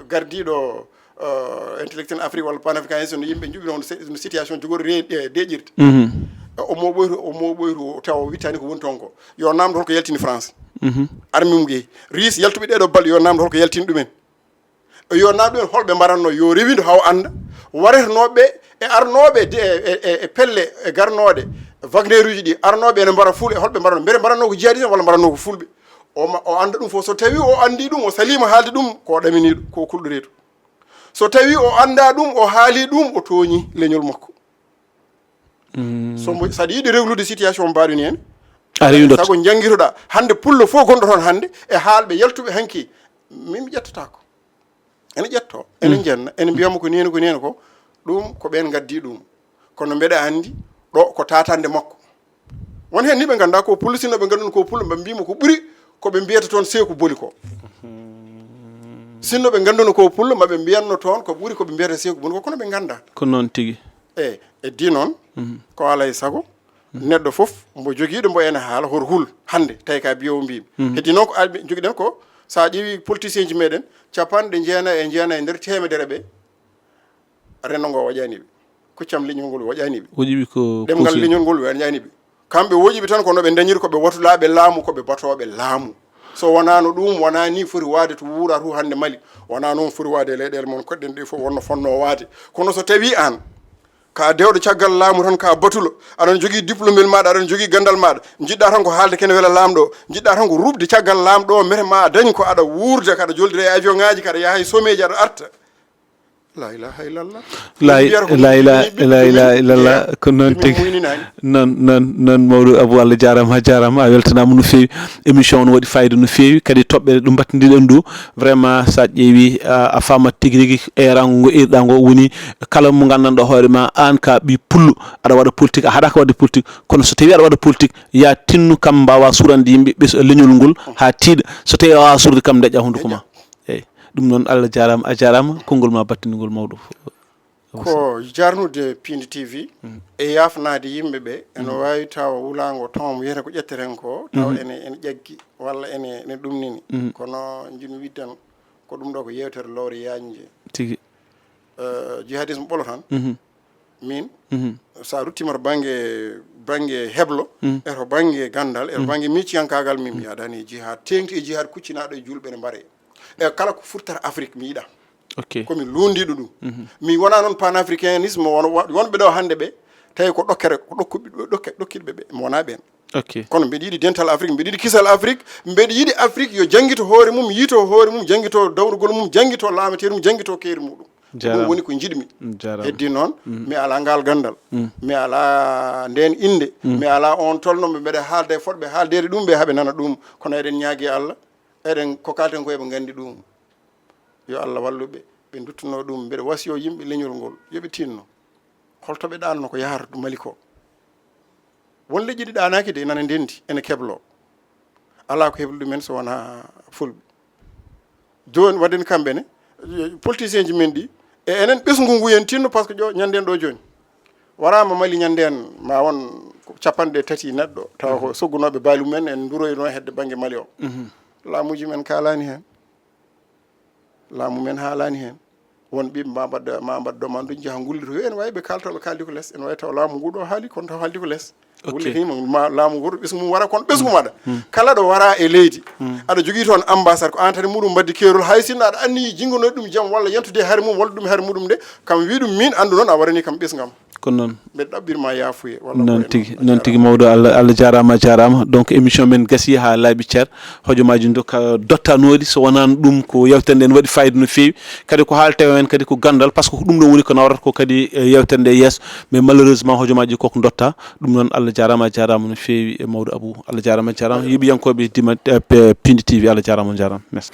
gardiiɗo, euh, intellectuel Afrique walla panafricaniste no yimɓe njuɓi noon se-, no situation jogori re-, de-, deƴƴirde. Mhm. O mooɓoyto, o mooɓoyto tawa o wittaani ko woni toon ko. Yo naamdo holko yaltini France. Mhm. Armée mum gey. Riis yaltuɓe ɗeɗo balɗe yo naamdo holko yaltini ɗumen. Yo naamdo en holɓe mbaranno, yo rewindo haw annda. Waretenooɓe e arnooɓe de-, e, e, e, e pelle e garnooɗe Wagner uji ɗi, arnooɓe ene mbara ful e holɓe mbaranno. Mbere mbaranno ko jihadisme walla mbaranno ko fulɓe. O ma-, o annda ɗum fof. So tawi o anndi ɗum, o saliima haalde ɗum, ko o ɗaminiiɗo, ko o kulɗoreeɗo. So tawi o annda ɗum, o haali ɗum, o tooñi leñol makko. Mm. So mbo, saɗa yiɗi reglude situation mbaɗuni en, a rewidoto. Sago njanngitoɗa. Hannde pullo fof gonɗo toon hannde e haalɓe yaltuɓe hanki, min mi ƴettataako. ene ƴetto, ene njenna, ene mbiyamo ko neni ko neni ko. Ɗum ko ɓen gaddi ɗum. Kono mbeɗa andi ɗo ko tatande makko. Won hen ni ɓe ganda ko pullo, sinno ɓe ganduno ko pullo, ɓe mbimo ko ɓuri ko ɓe mbiyata toon Seeku Boli ko. Sinno ɓe ganduno ko pullo, ma ɓe mbiyanno toon ko ɓuri ko ɓe mbiyata Seeku Boli ko, kono ɓe ganda. Ko noon tigi. E eddi noon, ko alay sago neɗɗo fof mbo jogiiɗo mbo ene haala hor hul hannde, tawi ka biyowo mbimi. Heddi noon ko alɓe jogiɗen ko, sa ƴeewi politicien ji meɗen, capanɗe jeenayi e jeenayi nder temedere ɓe, renndo ngo waƴani ɓe. Kuccam leñol ngol waƴani ɓe. Woƴi ɓe ko ɗemngal pusi. Leñol ngol waƴani ɓe. Kamɓe woƴi ɓe tan ko no ɓe dañiri ko ɓe watulaaɓe laamu, ko ɓe batooɓe laamu. So wonano ɗum, wona ni foti waade to wuura to hannde Mali. Wona noon foti waade e leyɗeele mon koɗɗen ɗe fof wonno fonno waade. Kono so tawi an ka dewɗo caggal laamu tan, ka batulo, aɗa jogii diplôme maɗa, aɗa jogii gandal maɗa, jiɗɗa tan ko haalde kene wela laamɗo, jiɗɗa tan ko ruɓde caggal laamɗo, mete ma dañ ko aɗa wuurda, kaɗa joldira e avion ngaji, kaɗa yaha e sommet ji, aɗa arta. La ilaha illallah. La Mbiyata ko la ila min la ilaha illallah. Ko noon tigi. Noon noon noon, mawɗo Abou, Allah jarama, a jarama, a weltanama no feewi. Émission o no waɗi fayida no feewi, kadi toɓɓere ɗum mbattindiɗen ɗo, vraiment sa ƴeewi a, a famat tigi rigi erango ngo irɗa ngo woni kala mo gandanɗa hoore ma an ka ɓi pullo, aɗa waɗa politique, a haɗaka wadde politique, kono so tawi aɗa waɗa politique, ya tinnu kam mbawa surande yimɓe ɓe leñol ngol ha tiiɗa, so tawi a wawa surde kam deƴƴa hunduko ma. Eyyi. Ɗum noon, Allah jarama, a jarama, konngol ma battiningol mawɗo. Ko jarnude Pindi T V e yafnaade yimɓe ɓe, ene waawi tawa wulaango toon wiyata ko ƴetteten ko, tawa ene, ene ƴaggi walla ene, ene ɗumnini. Kono njiɗmi wiide tan ko ɗum ɗo ko yeewtere lowre yaajnde. Tigi. Eh, jihadisme ɓolo tan. Min, so a ruttiima to bannge, bannge heblo, e to bannge ganndal, e to bannge micciyankaagal, min mi yaadaani e jihad. Teeŋti e jihad kuccinaaɗo e juulɓe ne mbaree. E kala ko furtata Afrik, mi yiɗaa. Ok. Ko mi luundiiɗo ɗum. Mi wonaa noon panafricanisme, won-, wa-, wonɓe ɗo hannde ɓe, tawi ko ɗokkere, ko ɗokkuɓe, ɗokke-, ɗokkiɗɓe ɓe, mi wonaa ɓeen. Ok. Kono mbeɗa yiɗi dental Afrik, mbeɗa yiɗi kisal Afrik, mbeɗa yiɗi Afrik yo janngito hoore mum, yiyto hoore mum, janngito dawrugol mum, janngito laameteeri mum, janngito keeri muɗum. Ko ɗum woni ko njiɗmi. Jarama. Heddi noon, mi alaa ngal ganndal. Mi alaa ndeen innde. Mi alaa on tolno ɓe mbeɗa haalda e fotɓe haaldeede ɗum, ɓe haɓe nana ɗum. Kono eɗen ñaagi Allah, eɗen ko kalten ko eɓe nganndi ɗum. Yo Allah wallu ɓe, ɓe nduttuno ɗum. Mbeɗa wasiyo yimɓe leñol ngol, yo ɓe tinno. Holto ɓe ɗaanno ko yahata to Mali ko? Won leƴƴi ɗi ɗaanaaki de, nana ndenndi, ene keblo. Alaa ko hebli ɗumen so wonaa fulɓe. Jooni, waɗden kamɓe ne, politicien ji men ɗi, e enen ɓesngu ngu yen tinno, par ce que ƴo-, ñanden ɗo jooni. Waraama Mali ñanden, ma won ko capanɗe tati neɗɗo, tawa ko soggunooɓe baali mumen, en nduroyno hedde bannge Mali o. Laamuuji men kaalaani heen. Laamu men haalaani heen. Won ɓiɓɓe ma mbaɗda, ma mbaɗ demande uji, njaha ngullito. Yo en wawi ɓe kaalta, ɓe kaaldi ko les. En wawi taw laamu ngu ɗo haali, kono taw haaldi ko les. Ok. Wullitima ma laamu ngu to ɓesngu mum wara, kono ɓesngu maɗa. Kala ɗo wara e leydi, aɗa jogii toon ambassade, ko an tan e muɗum mbaddi keerol. Hay sinno aɗa anniyi jinnganoyde ɗum jam walla yentude hari mum walla ɗum hari muɗum nde, kam wi ɗum min anndu noon a warani kam ɓesngam. Ko noon. Mbeɗa ɗaɓɓirma yaafuye, walla noon ko e tigi, noon. Noon tigi, mawɗo. Allah, Allah jarama, a jarama. Donc, émission men gasi ha laaɓi cer. Hojomaaji doka-, dottanooɗi, so wonano ɗum ko yewtere nde ne waɗi fayida no feewi. Kadi ko haalta o hen kadi ko gandal, par ce que ko ɗum ɗo woni ko nawrata ko kadi, e, yewtere nde yeeso. Mais malheureusement, hojomaaji koko dotta. Ɗum noon, Allah jarama, a jarama no feewi, e, mawɗo Abou. Allah jarama, a jarama. Yeeɓiyankoɓe Dima, e, P-, Pindi T V, Allah jarama, on jarama. Merci.